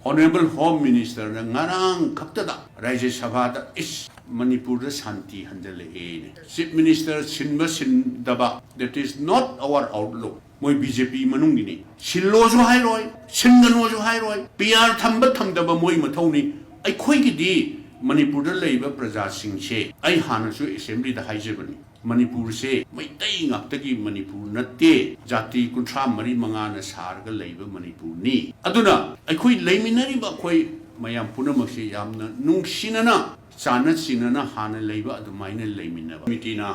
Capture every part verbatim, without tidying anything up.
Honourable Home Ministerꯅ ꯉꯔꯥꯡ ꯈꯛꯇꯗ ꯔꯥꯖ꯭ꯌ ꯁꯚꯥꯗ, "ꯏꯁ, ꯃꯅꯤꯄꯨꯔꯗ ꯁꯥꯟꯇꯤ ꯍꯟꯖꯜꯂꯛꯑꯦꯅꯦ꯫ Chief Minister ꯁꯤꯟꯕ ꯁꯤꯟꯗꯕ, that is not our outlook꯫ ꯃꯣꯏ ꯕꯤ ꯖꯦ ꯄꯤ ꯃꯅꯨꯡꯒꯤꯅꯤ꯫ ꯁꯤꯜꯂꯣꯁꯨ ꯍꯥꯏꯔꯣꯏ, ꯁꯤꯟꯒꯅꯣꯁꯨ ꯍꯥꯏꯔꯣꯏ꯫ ꯄꯤ ꯑꯥꯔ ꯊꯝꯕ ꯊꯝꯗꯕ ꯃꯣꯏ ꯃꯊꯧꯅꯤ꯫ ꯑꯩꯈꯣꯏꯒꯤꯗꯤ ꯃꯅꯤꯄꯨꯔꯗ ꯂꯩꯕ ꯄ꯭ꯔꯖꯥꯁꯤꯡꯁꯦ, ꯑꯩ ꯍꯥꯟꯅꯁꯨ ꯑꯦꯁꯦꯝꯕ꯭ꯂꯤꯗ ꯍꯥꯏꯖꯕꯅꯤ, ꯃꯅꯤꯄꯨꯔꯁꯦ ꯃꯩꯇꯩ ꯉꯥꯛꯇꯒꯤ ꯃꯅꯤꯄꯨꯔ ꯅꯠꯇꯦ, ꯖꯥꯇꯤ ꯀꯨꯟꯊ꯭ꯔꯥ ꯃꯔꯤ ꯃꯉꯥꯅ ꯁꯥꯔꯒ ꯂꯩꯕ ꯃꯅꯤꯄꯨꯔꯅꯤ꯫ ꯑꯗꯨꯅ ꯑꯩꯈꯣꯏ ꯂꯩꯃꯤꯟꯅꯔꯤꯕ ꯑꯩꯈꯣꯏ ꯃꯌꯥꯝ ꯄꯨꯝꯅꯃꯛꯁꯦ ꯌꯥꯝꯅ ꯅꯨꯡꯁꯤꯅꯅ, ꯆꯥꯟꯅ ꯆꯤꯟꯅꯅ ꯍꯥꯟꯅ ꯂꯩꯕ ꯑꯗꯨꯃꯥꯏꯅ ꯂꯩꯃꯤꯟꯅꯕ꯫ ꯀꯃꯤꯇꯤꯅ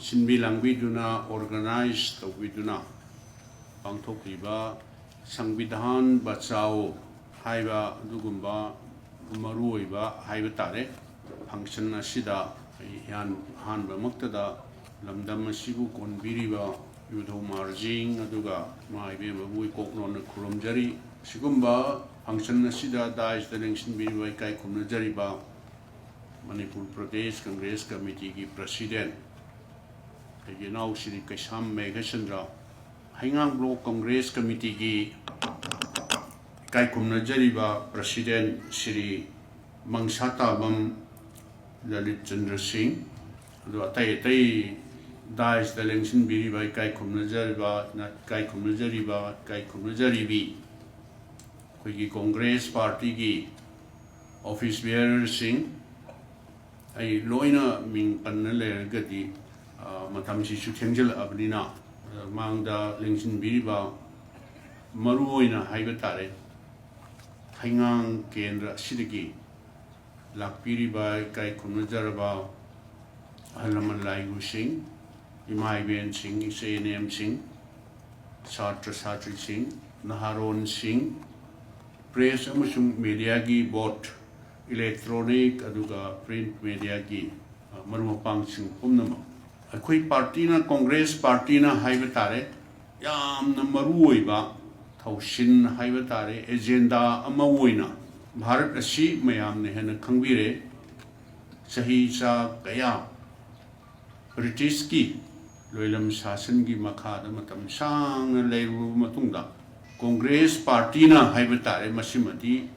ꯁꯤꯟꯕꯤ ꯂꯥꯡꯕꯤꯗꯨꯅ, organize ꯇꯧꯕꯤꯗꯨꯅ ꯄꯥꯡꯊꯣꯛꯂꯤꯕ ꯁꯪꯕꯤꯙꯥꯟ ꯕꯆꯥꯑꯣ ꯍꯥꯏꯕ ꯑꯗꯨꯒꯨꯝꯕ ꯃꯔꯨꯑꯣꯏꯕ ꯍꯥꯏꯕ ꯇꯥꯔꯦ, function ꯑꯁꯤꯗ ꯑꯩ ꯏꯍꯥꯟ ꯑꯍꯥꯟꯕꯃꯛꯇꯗ ꯂꯝꯗꯝ ꯑꯁꯤꯕꯨ ꯀꯣꯟꯕꯤꯔꯤꯕ ꯏꯕꯨꯙꯧ ꯃꯍꯥꯔꯥꯖꯁꯤꯡ ꯑꯗꯨꯒ ꯏꯃꯥ ꯏꯕꯦꯟꯕꯕꯨ ꯏꯀꯣꯛ ꯅꯣꯟꯅ ꯈꯨꯔꯨꯝꯖꯔꯤ꯫ ꯑꯁꯤꯒꯨꯝꯕ function ꯑꯁꯤꯗ dais ꯇ ꯂꯦꯡꯁꯤꯟꯕꯤꯔꯤꯕ ꯏꯀꯥꯏ ꯈꯨꯝꯅꯖꯔꯤꯕ ꯃꯅꯤꯄꯨꯔ ꯄ꯭ꯔꯗꯦꯁ ꯀꯪꯒ꯭ꯔꯦꯁ ꯀꯃꯤꯇꯤꯒꯤ president, ꯑꯩꯒꯤ ꯏꯅꯥꯎ ꯁ꯭ꯔꯤ ꯀꯩꯁꯥꯝ ꯃꯦꯘꯆꯟꯗ꯭ꯔ, ꯍꯩꯉꯥꯡ block congress committee ꯒꯤ ꯏꯀꯥꯏ ꯈꯨꯝꯅꯖꯔꯤꯕ president ꯁ꯭ꯔꯤ ꯃꯪꯁꯥꯇꯥꯕꯝ ꯂꯂꯤꯠ ꯆꯟꯗ꯭ꯔ ꯁꯤꯡ, ꯑꯗꯨ ꯑꯇꯩ ꯑꯇꯩ dais ꯇ ꯂꯦꯡꯁꯤꯟꯕꯤꯔꯤꯕ ꯏꯀꯥꯏ ꯈꯨꯝꯅꯖꯔꯤꯕ, ꯏꯀꯥꯏ ꯈꯨꯝꯅꯖꯔꯤꯕ, ꯏꯀꯥꯏ ꯈꯨꯝꯅꯖꯔꯤꯕꯤ ꯑꯩꯈꯣꯏꯒꯤ ꯀꯪꯒ꯭ꯔꯦꯁ ꯄꯥꯔꯇꯤꯒꯤ office bearer ꯁꯤꯡ, ꯑꯩ ꯂꯣꯏꯅ ꯃꯤꯡ ꯄꯟꯅ ꯂꯩꯔꯒꯗꯤ, ꯑ, ꯃꯇꯝꯁꯤꯁꯨ ꯊꯦꯡꯖꯤꯜꯂꯛꯑꯕꯅꯤꯅ, ꯑ, ꯃꯥꯡꯗ ꯂꯦꯡꯁꯤꯟꯕꯤꯔꯤꯕ, ꯃꯔꯨ ꯑꯣꯏꯅ ꯍꯥꯏꯕ ꯇꯥꯔꯦ, ꯍꯩꯉꯥꯡ ꯀꯦꯟꯗ꯭ꯔ ꯑꯁꯤꯗꯒꯤ ꯂꯥꯛꯄꯤꯔꯤꯕ ꯏꯀꯥꯏ ꯈꯨꯝꯅꯖꯔꯕ ꯑꯍꯜ ꯂꯃꯟ ꯂꯥꯏꯒꯨꯁꯤꯡ, ꯏꯃꯥ ꯏꯕꯦꯟꯁꯤꯡ, ꯏꯆꯦ ꯏꯅꯦꯝꯁꯤꯡ, ꯁꯥꯇ꯭ꯔ ꯁꯥꯇ꯭ꯔꯤꯁꯤꯡ, ꯅꯍꯥꯔꯣꯟꯁꯤꯡ, press ꯑꯃꯁꯨꯡ media ꯒꯤ, both electronic ꯑꯗꯨꯒ print media ꯒꯤ, ꯑ, ꯃꯔꯨꯞ ꯃꯄꯥꯡꯁꯤꯡ ꯄꯨꯝꯅꯃꯛ, ꯑꯩꯈꯣꯏ ꯄꯥꯔꯇꯤꯅ, ꯀꯪꯒ꯭ꯔꯦꯁ ꯄꯥꯔꯇꯤꯅ ꯍꯥꯏꯕ ꯇꯥꯔꯦ, ꯌꯥꯝꯅ ꯃꯔꯨ ꯑꯣꯏꯕ ꯊꯧꯁꯤꯟ ꯍꯥꯏꯕ ꯇꯥꯔꯦ, agenda ꯑꯃ ꯑꯣꯏꯅ ꯚꯥꯔꯠ ꯑꯁꯤ ꯃꯌꯥꯝꯅ ꯍꯦꯟꯅ ꯈꯪꯕꯤꯔꯦ꯫ ꯆꯍꯤ ꯆꯥ ꯀꯌꯥ ꯕ꯭ꯔꯤꯇꯤꯁꯀꯤ ꯂꯣꯏꯂꯝ ꯁꯥꯁꯟꯒꯤ ꯃꯈꯥꯗ ꯃꯇꯝ ꯁꯥꯡꯅ ꯂꯩꯔꯨꯔꯕ ꯃꯇꯨꯡꯗ, ꯀꯪꯒ꯭ꯔꯦꯁ ꯄꯥꯔꯇꯤꯅ ꯍꯥꯏꯕ ꯇꯥꯔꯦ, ꯃꯁꯤꯃꯗꯤ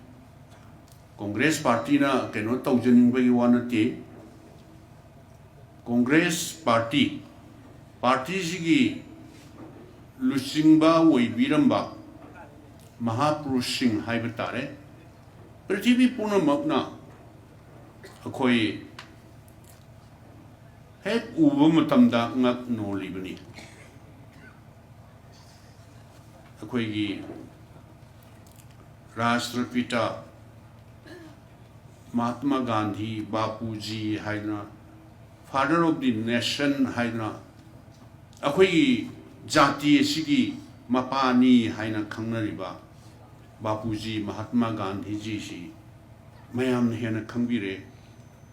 ꯀꯣꯡꯒ꯭ꯔꯦꯁ ꯄꯥꯔꯇꯤꯅ ꯀꯩꯅꯣ ꯇꯧꯖꯅꯤꯡꯕꯒꯤ ꯋꯥ ꯅꯠꯇꯦ꯫ ꯀꯣꯡꯒ꯭ꯔꯦꯁ ꯄꯥꯔꯇꯤ, ꯄꯥꯔꯇꯤꯁꯤꯒꯤ ꯂꯨꯆꯤꯡꯕ ꯑꯣꯏꯕꯤꯔꯝꯕ ꯃꯍꯥꯄꯨꯔꯨꯁꯁꯤꯡ ꯍꯥꯏꯕ ꯇꯥꯔꯦ, ꯄ꯭ꯔꯤꯊꯤꯕꯤ ꯄꯨꯝꯅꯃꯛꯅ ꯑꯩꯈꯣꯏ ꯍꯦꯛ ꯎꯕ ꯃꯇꯝꯗ ꯉꯛ ꯅꯣꯜꯂꯤꯕꯅꯤ꯫ ꯑꯩꯈꯣꯏꯒꯤ ꯔꯥꯁꯇ꯭ꯔꯄꯤꯇꯥ ꯃꯍꯥꯠꯃꯥ ꯒꯥꯟꯙꯤ, ꯕꯥꯄꯨꯖꯤ ꯍꯥꯏꯗꯅ, Father of the Nation ꯍꯥꯏꯗꯅ, ꯑꯩꯈꯣꯏꯒꯤ ꯖꯥꯇꯤ ꯑꯁꯤꯒꯤ ꯃꯄꯥꯅꯤ ꯍꯥꯏꯅ ꯈꯪꯅꯔꯤꯕ ꯕꯥꯄꯨꯖꯤ ꯃꯍꯥꯠꯃꯥ ꯒꯥꯟꯙꯤꯖꯤꯁꯤ ꯃꯌꯥꯝꯅ ꯍꯦꯟꯅ ꯈꯪꯕꯤꯔꯦ꯫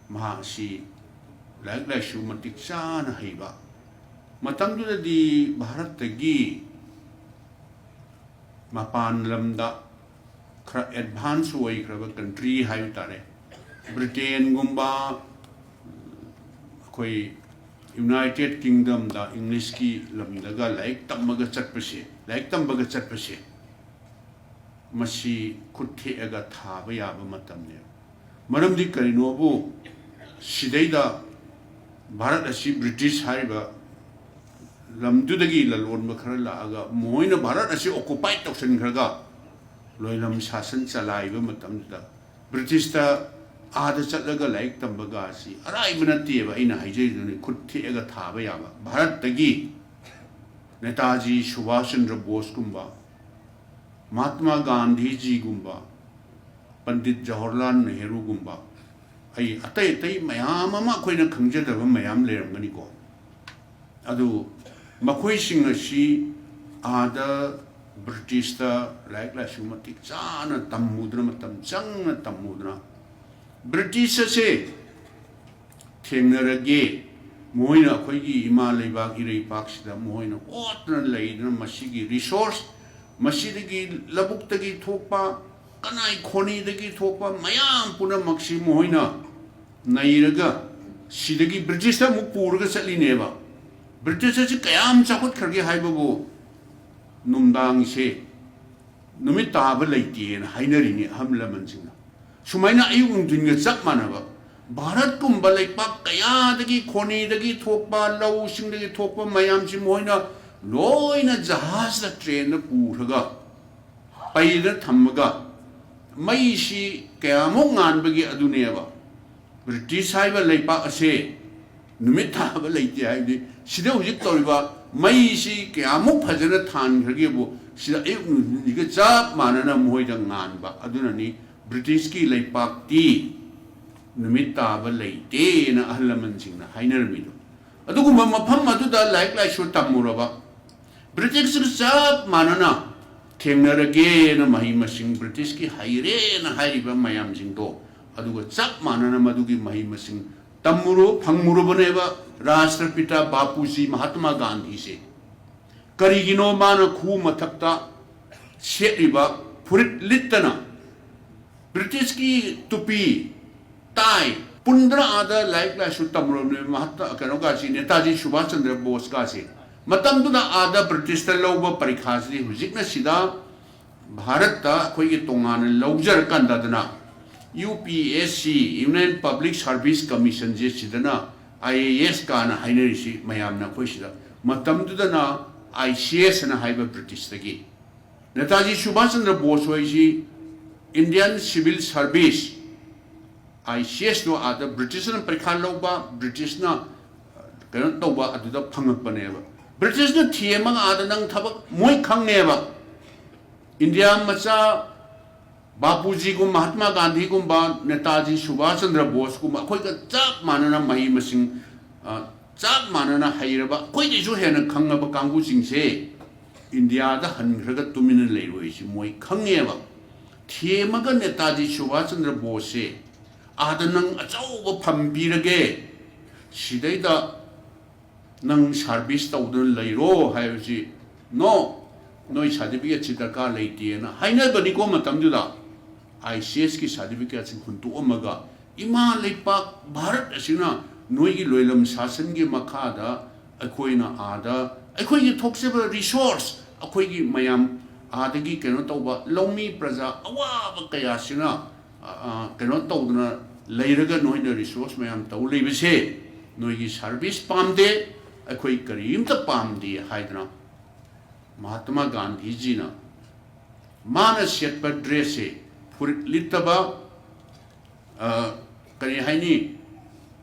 ꯃꯍꯥꯛ ꯑꯁꯤ ꯂꯥꯏꯔꯤꯛ ꯂꯥꯏꯁꯨ ꯃꯇꯤꯛ ꯆꯥꯅ ꯍꯩꯕ, ꯃꯇꯝꯗꯨꯗꯗꯤ ꯚꯥꯔꯠꯇꯒꯤ ꯃꯄꯥꯟ ꯂꯝꯗ ꯈꯔ ꯑꯦꯗꯚꯥꯟꯁ ꯑꯣꯏꯈ꯭ꯔꯕ ꯀꯟꯇ꯭ꯔꯤ ꯍꯥꯏꯕ ꯇꯥꯔꯦ, ꯕ꯭ꯔꯤꯇꯦꯟꯒꯨꯝꯕ, ꯑꯩꯈꯣꯏ ꯌꯨꯅꯥꯏꯇꯦꯠ ꯀꯤꯡꯗꯝꯗ ꯏꯪꯂꯤꯁꯀꯤ ꯂꯝꯗꯒ ꯂꯥꯏꯔꯤꯛ ꯇꯝꯃꯒ ꯆꯠꯄꯁꯦ, ꯂꯥꯏꯔꯤꯛ ꯇꯝꯕꯒ ꯆꯠꯄꯁꯦ, ꯃꯁꯤ ꯈꯨꯠ ꯊꯦꯛꯑꯒ ꯊꯥꯕ ꯌꯥꯕ ꯃꯇꯝꯅꯦꯕ꯫ ꯃꯔꯝꯗꯤ ꯀꯔꯤꯅꯣꯕꯨ, ꯁꯤꯗꯩꯗ ꯚꯥꯔꯠ ꯑꯁꯤ ꯕ꯭ꯔꯤꯇꯤꯁ ꯍꯥꯏꯔꯤꯕ ꯂꯝꯗꯨꯗꯒꯤ ꯂꯂꯣꯟꯕ ꯈꯔ ꯂꯥꯛꯑꯒ ꯃꯈꯣꯏꯅ ꯚꯥꯔꯠ ꯑꯁꯤ ꯑꯣꯀꯨꯄꯥꯏ ꯇꯧꯁꯤꯟꯈ꯭ꯔꯒ ꯂꯣꯏꯂꯝ ꯁꯥꯁꯟ ꯆꯂꯥꯏꯕ ꯃꯇꯝꯗꯨꯗ ꯕ꯭ꯔꯤꯇꯤꯁꯇ ꯑꯥꯗ ꯆꯠꯂꯒ ꯂꯥꯏꯔꯤꯛ ꯇꯝꯕꯒ ꯑꯁꯤ ꯑꯔꯥꯏꯕ ꯅꯠꯇꯦꯕ꯫ ꯑꯩꯅ ꯍꯥꯏꯖꯔꯤꯗꯨꯅꯤ, ꯈꯨꯠ ꯊꯦꯛꯑꯒ ꯊꯥꯕ ꯌꯥꯕ꯫ ꯚꯥꯔꯠꯇꯒꯤ ꯅꯦꯇꯥꯖꯤ ꯁꯨꯚꯥꯁ ꯆꯟꯗ꯭ꯔ ꯕꯣꯁꯀꯨꯝꯕ, ꯃꯍꯥꯠꯃꯥ ꯒꯥꯟꯙꯤꯖꯤꯒꯨꯝꯕ, ꯄꯟꯗꯤꯠ ꯖꯋꯥꯍꯔꯂꯥꯜ ꯅꯦꯍꯔꯨꯒꯨꯝꯕ, ꯑꯩ ꯑꯇꯩ ꯑꯇꯩ ꯃꯌꯥꯝ ꯑꯃ ꯑꯩꯈꯣꯏꯅ ꯈꯪꯖꯗꯕ ꯃꯌꯥꯝ ꯂꯩꯔꯝꯒꯅꯤꯀꯣ꯫ ꯑꯗꯨ ꯃꯈꯣꯏꯁꯤꯡ ꯑꯁꯤ ꯑꯥꯗ ꯕ꯭ꯔꯤꯇꯤꯁꯇ ꯂꯥꯏꯔꯤꯛ ꯂꯥꯏꯁꯨ ꯃꯇꯤꯛ ꯆꯥꯅ ꯇꯝꯃꯨꯗꯅ, ꯃꯇꯝ ꯆꯪꯅ ꯇꯝꯃꯨꯗꯅ, ꯕ꯭ꯔꯤꯇꯤꯁ ꯑꯁꯦ ꯊꯦꯡꯅꯔꯒꯦ, ꯃꯈꯣꯏꯅ ꯑꯩꯈꯣꯏꯒꯤ ꯏꯃꯥ ꯂꯩꯕꯥꯛ ꯏꯔꯩꯄꯥꯛꯁꯤꯗ ꯃꯈꯣꯏꯅ ꯍꯣꯠꯇꯅ ꯂꯩꯗꯅ, ꯃꯁꯤꯒꯤ ꯔꯤꯁꯣꯔꯁ, ꯃꯁꯤꯗꯒꯤ ꯂꯧꯕꯨꯛꯇꯒꯤ ꯊꯣꯛꯄ, ꯀꯅꯥꯏ ꯈꯣꯅꯤꯗꯒꯤ ꯊꯣꯛꯄ ꯃꯌꯥꯝ ꯄꯨꯝꯅꯃꯛꯁꯤ ꯃꯈꯣꯏꯅ ꯅꯩꯔꯒ ꯁꯤꯗꯒꯤ ꯕ꯭ꯔꯤꯇꯤꯁꯇ ꯑꯃꯨꯛ ꯄꯨꯔꯒ ꯆꯠꯂꯤꯅꯦꯕ꯫ ꯕ꯭ꯔꯤꯇꯤꯁ ꯑꯁꯤ ꯀꯌꯥꯝ ꯆꯥꯎꯈꯠꯈ꯭ꯔꯒꯦ ꯍꯥꯏꯕꯕꯨ, ꯅꯨꯡꯗꯥꯡꯁꯦ ꯅꯨꯃꯤꯠ ꯇꯥꯕ ꯂꯩꯇꯦꯅ ꯍꯥꯏꯅꯔꯤꯅꯤ ꯑꯍꯜ ꯂꯃꯟꯁꯤꯡꯅ꯫ ꯁꯨꯃꯥꯏꯅ ꯑꯌꯨꯛ ꯅꯨꯡꯊꯤꯟꯒ ꯆꯞ ꯃꯥꯟꯅꯕ꯫ ꯚꯥꯔꯠꯀꯨꯝꯕ ꯂꯩꯄꯥꯛ ꯀꯌꯥꯗꯒꯤ, ꯈꯣꯅꯤꯗꯒꯤ ꯊꯣꯛꯄ, ꯂꯧꯁꯤꯡꯗꯒꯤ ꯊꯣꯛꯄ ꯃꯌꯥꯝꯁꯤ ꯃꯈꯣꯏꯅ ꯂꯣꯏꯅ ꯖꯍꯥꯖꯇ, ꯇ꯭ꯔꯦꯟꯗ ꯄꯨꯈ꯭ꯔꯒ ꯄꯩꯗ ꯊꯝꯃꯒ, ꯃꯩꯁꯤ ꯀꯌꯥꯃꯨꯛ ꯉꯥꯟꯕꯒꯦ ꯑꯗꯨꯅꯦꯕ꯫ ꯕ꯭ꯔꯤꯇꯤꯁ ꯍꯥꯏꯕ ꯂꯩꯄꯥꯛ ꯑꯁꯦ ꯅꯨꯃꯤꯠ ꯇꯥꯕ ꯂꯩꯇꯦ ꯍꯥꯏꯕꯗꯤ, ꯁꯤꯗ ꯍꯧꯖꯤꯛ ꯇꯧꯔꯤꯕ ꯃꯩꯁꯤ ꯀꯌꯥꯃꯨꯛ ꯐꯖꯅ ꯊꯥꯟꯈ꯭ꯔꯒꯦꯕꯨ, ꯁꯤꯗ ꯑꯌꯨꯛ ꯅꯨꯡꯊꯤꯟꯁꯤꯒ ꯆꯞ ꯃꯥꯟꯅꯅ ꯃꯈꯣꯏꯗ ꯉꯥꯟꯕ꯫ ꯑꯗꯨꯅꯅꯤ ꯕ꯭ꯔꯤꯇꯤꯁꯀꯤ ꯂꯩꯄꯥꯛꯇꯤ ꯅꯨꯃꯤꯠ ꯇꯥꯕ ꯂꯩꯇꯦꯅ ꯑꯍꯜ ꯂꯃꯟꯁꯤꯡꯅ ꯍꯥꯏꯅꯔꯝꯃꯤꯗꯣ꯫ ꯑꯗꯨꯒꯨꯝꯕ ꯃꯐꯝ ꯑꯗꯨꯗ ꯂꯥꯏꯔꯤꯛ ꯂꯥꯏꯁꯨ ꯇꯝꯃꯨꯔꯕ, ꯕ꯭ꯔꯤꯇꯤꯁꯀ ꯆꯞ ꯃꯥꯟꯅꯅ ꯊꯦꯡꯅꯔꯒꯦꯅ, ꯃꯍꯩ ꯃꯁꯤꯡ ꯕ꯭ꯔꯤꯇꯤꯁꯀꯤ ꯍꯩꯔꯦꯅ ꯍꯥꯏꯔꯤꯕ ꯃꯌꯥꯝꯁꯤꯡꯗꯣ, ꯑꯗꯨꯒ ꯆꯞ ꯃꯥꯟꯅꯅ ꯃꯗꯨꯒꯤ ꯃꯍꯩ ꯃꯁꯤꯡ ꯇꯝꯃꯨꯔꯨ ꯐꯪꯉꯨꯔꯕꯅꯦꯕ ꯔꯥꯁꯇ꯭ꯔꯄꯤꯇꯥ ꯕꯥꯄꯨꯖꯤ ꯃꯍꯥꯇꯃꯥ ꯒꯥꯟꯙꯤꯁꯦ꯫ ꯀꯔꯤꯒꯤꯅꯣ ꯃꯥꯅ ꯈꯨ ꯃꯊꯛꯇ ꯁꯦꯠꯂꯤꯕ ꯐꯨꯔꯤꯠ ꯂꯤꯠꯇꯅ ꯕ꯭ꯔꯤꯇꯤꯁꯀꯤ ꯇꯨꯄꯤ, ꯇꯥꯏ ꯄꯨꯟꯗꯅ ꯑꯥꯗ ꯂꯥꯏꯔꯤꯛ ꯂꯥꯏꯁꯨ ꯇꯝꯂꯕꯅꯦ ꯃꯍꯥꯠꯃ, ꯀꯩꯅꯣꯒꯥꯁꯤ, ꯅꯦꯇꯥꯖꯤ ꯁꯨꯚꯥꯁ ꯆꯟꯗ꯭ꯔ ꯕꯣꯁꯀꯥꯁꯤ꯫ ꯃꯇꯝꯗꯨꯗ ꯑꯥꯗ ꯕ꯭ꯔꯤꯇꯤꯁꯇ ꯂꯧꯕ ꯄꯔꯤꯈꯥꯁꯤꯗꯤ ꯍꯧꯖꯤꯛꯅ ꯁꯤꯗ ꯚꯥꯔꯠꯇ ꯑꯩꯈꯣꯏꯒꯤ ꯇꯣꯉꯥꯟꯅ ꯂꯧꯖꯔꯀꯥꯟꯗꯗꯅ, U P S C, Union Public Service Commission ꯁꯦ, ꯁꯤꯗꯅ ꯑꯥꯏ ꯑꯦ ꯑꯦꯁ ꯀꯥꯅ ꯍꯥꯏꯅꯔꯤꯁꯤ ꯃꯌꯥꯝꯅ ꯑꯩꯈꯣꯏ ꯁꯤꯗ꯫ ꯃꯇꯝꯗꯨꯗꯅ ꯑꯥꯏ ꯁꯤ ꯑꯦꯁ ꯑꯅ ꯍꯥꯏꯕ ꯕ꯭ꯔꯤꯇꯤꯁꯇꯒꯤ꯫ Netaji Subhash Chandra Bose ꯍꯣꯏꯁꯤ Indian Civil Service, I C ꯑꯦꯁꯇꯣ ꯑꯥꯗ ꯕ꯭ꯔꯤꯇꯤꯁꯅ ꯄꯔꯤꯈꯥ ꯂꯧꯕ, ꯕ꯭ꯔꯤꯇꯤꯁꯅ ꯀꯩꯅꯣ ꯇꯧꯕ, ꯑꯗꯨꯗ ꯐꯪꯉꯛꯄꯅꯦꯕ꯫ ꯕ꯭ꯔꯤꯇꯤꯁꯅ ꯊꯦꯝꯃꯒ ꯑꯥꯗ ꯅꯪ ꯊꯕꯛ, ꯃꯣꯏ ꯈꯪꯉꯦꯕ꯫ ꯏꯟꯗꯤꯌꯥ ꯃꯆꯥ ꯕꯥꯄꯨꯖꯤꯒꯨꯝꯕ, ꯃꯍꯥꯠꯃꯥ ꯒꯥꯟꯙꯤꯒꯨꯝꯕ, ꯅꯦꯇꯥꯖꯤ ꯁꯨꯚꯥꯁ ꯆꯟꯗ꯭ꯔ ꯕꯣꯁꯀꯨꯝꯕ ꯑꯩꯈꯣꯏꯒ ꯆꯞ ꯃꯥꯟꯅꯅ ꯃꯍꯩ ꯃꯁꯤꯡ, ꯑ, ꯆꯞ ꯃꯥꯟꯅꯅ ꯍꯩꯔꯕ, ꯑꯩꯈꯣꯏꯗꯩꯁꯨ ꯍꯦꯟꯅ ꯈꯪꯉꯕ ꯀꯥꯡꯕꯨꯁꯤꯡꯁꯦ ꯏꯟꯗꯤꯌꯥꯗ ꯍꯟꯈ꯭ꯔꯒ ꯇꯨꯃꯤꯟꯅ ꯂꯩꯔꯣꯏꯁꯤ ꯃꯣꯏ ꯈꯪꯉꯦꯕ꯫ ꯊꯦꯝꯃꯒ ꯅꯦꯇꯥꯖꯤ ꯁꯨꯚꯥꯁ ꯆꯟꯗ꯭ꯔ ꯕꯣꯁꯁꯦ ꯑꯥꯗ ꯅꯪ ꯑꯆꯧꯕ ꯐꯝ ꯄꯤꯔꯒꯦ, ꯁꯤꯗꯩꯗ ꯅꯪ ꯁꯥꯔꯚꯤꯁ ꯇꯧꯗꯨꯅ ꯂꯩꯔꯣ ꯍꯥꯏꯕꯁꯤ, "No, ꯅꯣꯏ ꯁꯥꯔꯇꯤꯐꯤꯀꯦꯠꯁꯤ ꯗꯔꯀꯥꯔ ꯂꯩꯇꯦꯅ" ꯍꯥꯏꯅꯕꯅꯤꯀꯣ꯫ ꯃꯇꯝꯗꯨꯗ ꯑꯥꯏ ꯁꯤ ꯑꯦꯁꯀꯤ ꯁꯥꯔꯇꯤꯐꯤꯀꯦꯠꯁꯤ ꯍꯨꯟꯗꯣꯛꯑꯝꯃꯒ, ꯏꯃꯥ ꯂꯩꯄꯥꯛ ꯚꯥꯔꯠ ꯑꯁꯤꯅ ꯅꯣꯏꯒꯤ ꯂꯣꯏꯂꯝ ꯁꯥꯁꯟꯒꯤ ꯃꯈꯥꯗ ꯑꯩꯈꯣꯏꯅ ꯑꯥꯗ ꯑꯩꯈꯣꯏꯒꯤ ꯊꯣꯛꯆꯕ ꯔꯤꯁꯣꯔꯁ, ꯑꯩꯈꯣꯏꯒꯤ ꯃꯌꯥꯝ ꯑꯥꯗꯒꯤ ꯀꯩꯅꯣ ꯇꯧꯕ ꯂꯧꯃꯤ ꯄ꯭ꯔꯖꯥ ꯑꯋꯥꯕ ꯀꯌꯥꯁꯤꯅ ꯑ, ꯀꯩꯅꯣ ꯇꯧꯗꯅ ꯂꯩꯔꯒ ꯅꯣꯏꯅ ꯔꯤꯁꯣꯔꯁ ꯃꯌꯥꯝ ꯇꯧ ꯂꯩꯕꯁꯦ, ꯅꯣꯏꯒꯤ ꯁꯥꯔꯚꯤꯁ ꯄꯥꯝꯗꯦ, ꯑꯩꯈꯣꯏ ꯀꯔꯤꯝꯇ ꯄꯥꯝꯗꯦ ꯍꯥꯏꯗꯅ ꯃꯍꯥꯇꯃꯥ ꯒꯥꯟꯙꯤꯖꯤꯅ ꯃꯥꯅ ꯁꯦꯠꯄ ꯗ꯭ꯔꯦꯁꯁꯦ, ꯐꯨꯔꯤꯠ ꯂꯤꯠꯇꯕ, ꯑ, ꯀꯔꯤ ꯍꯥꯏꯅꯤ,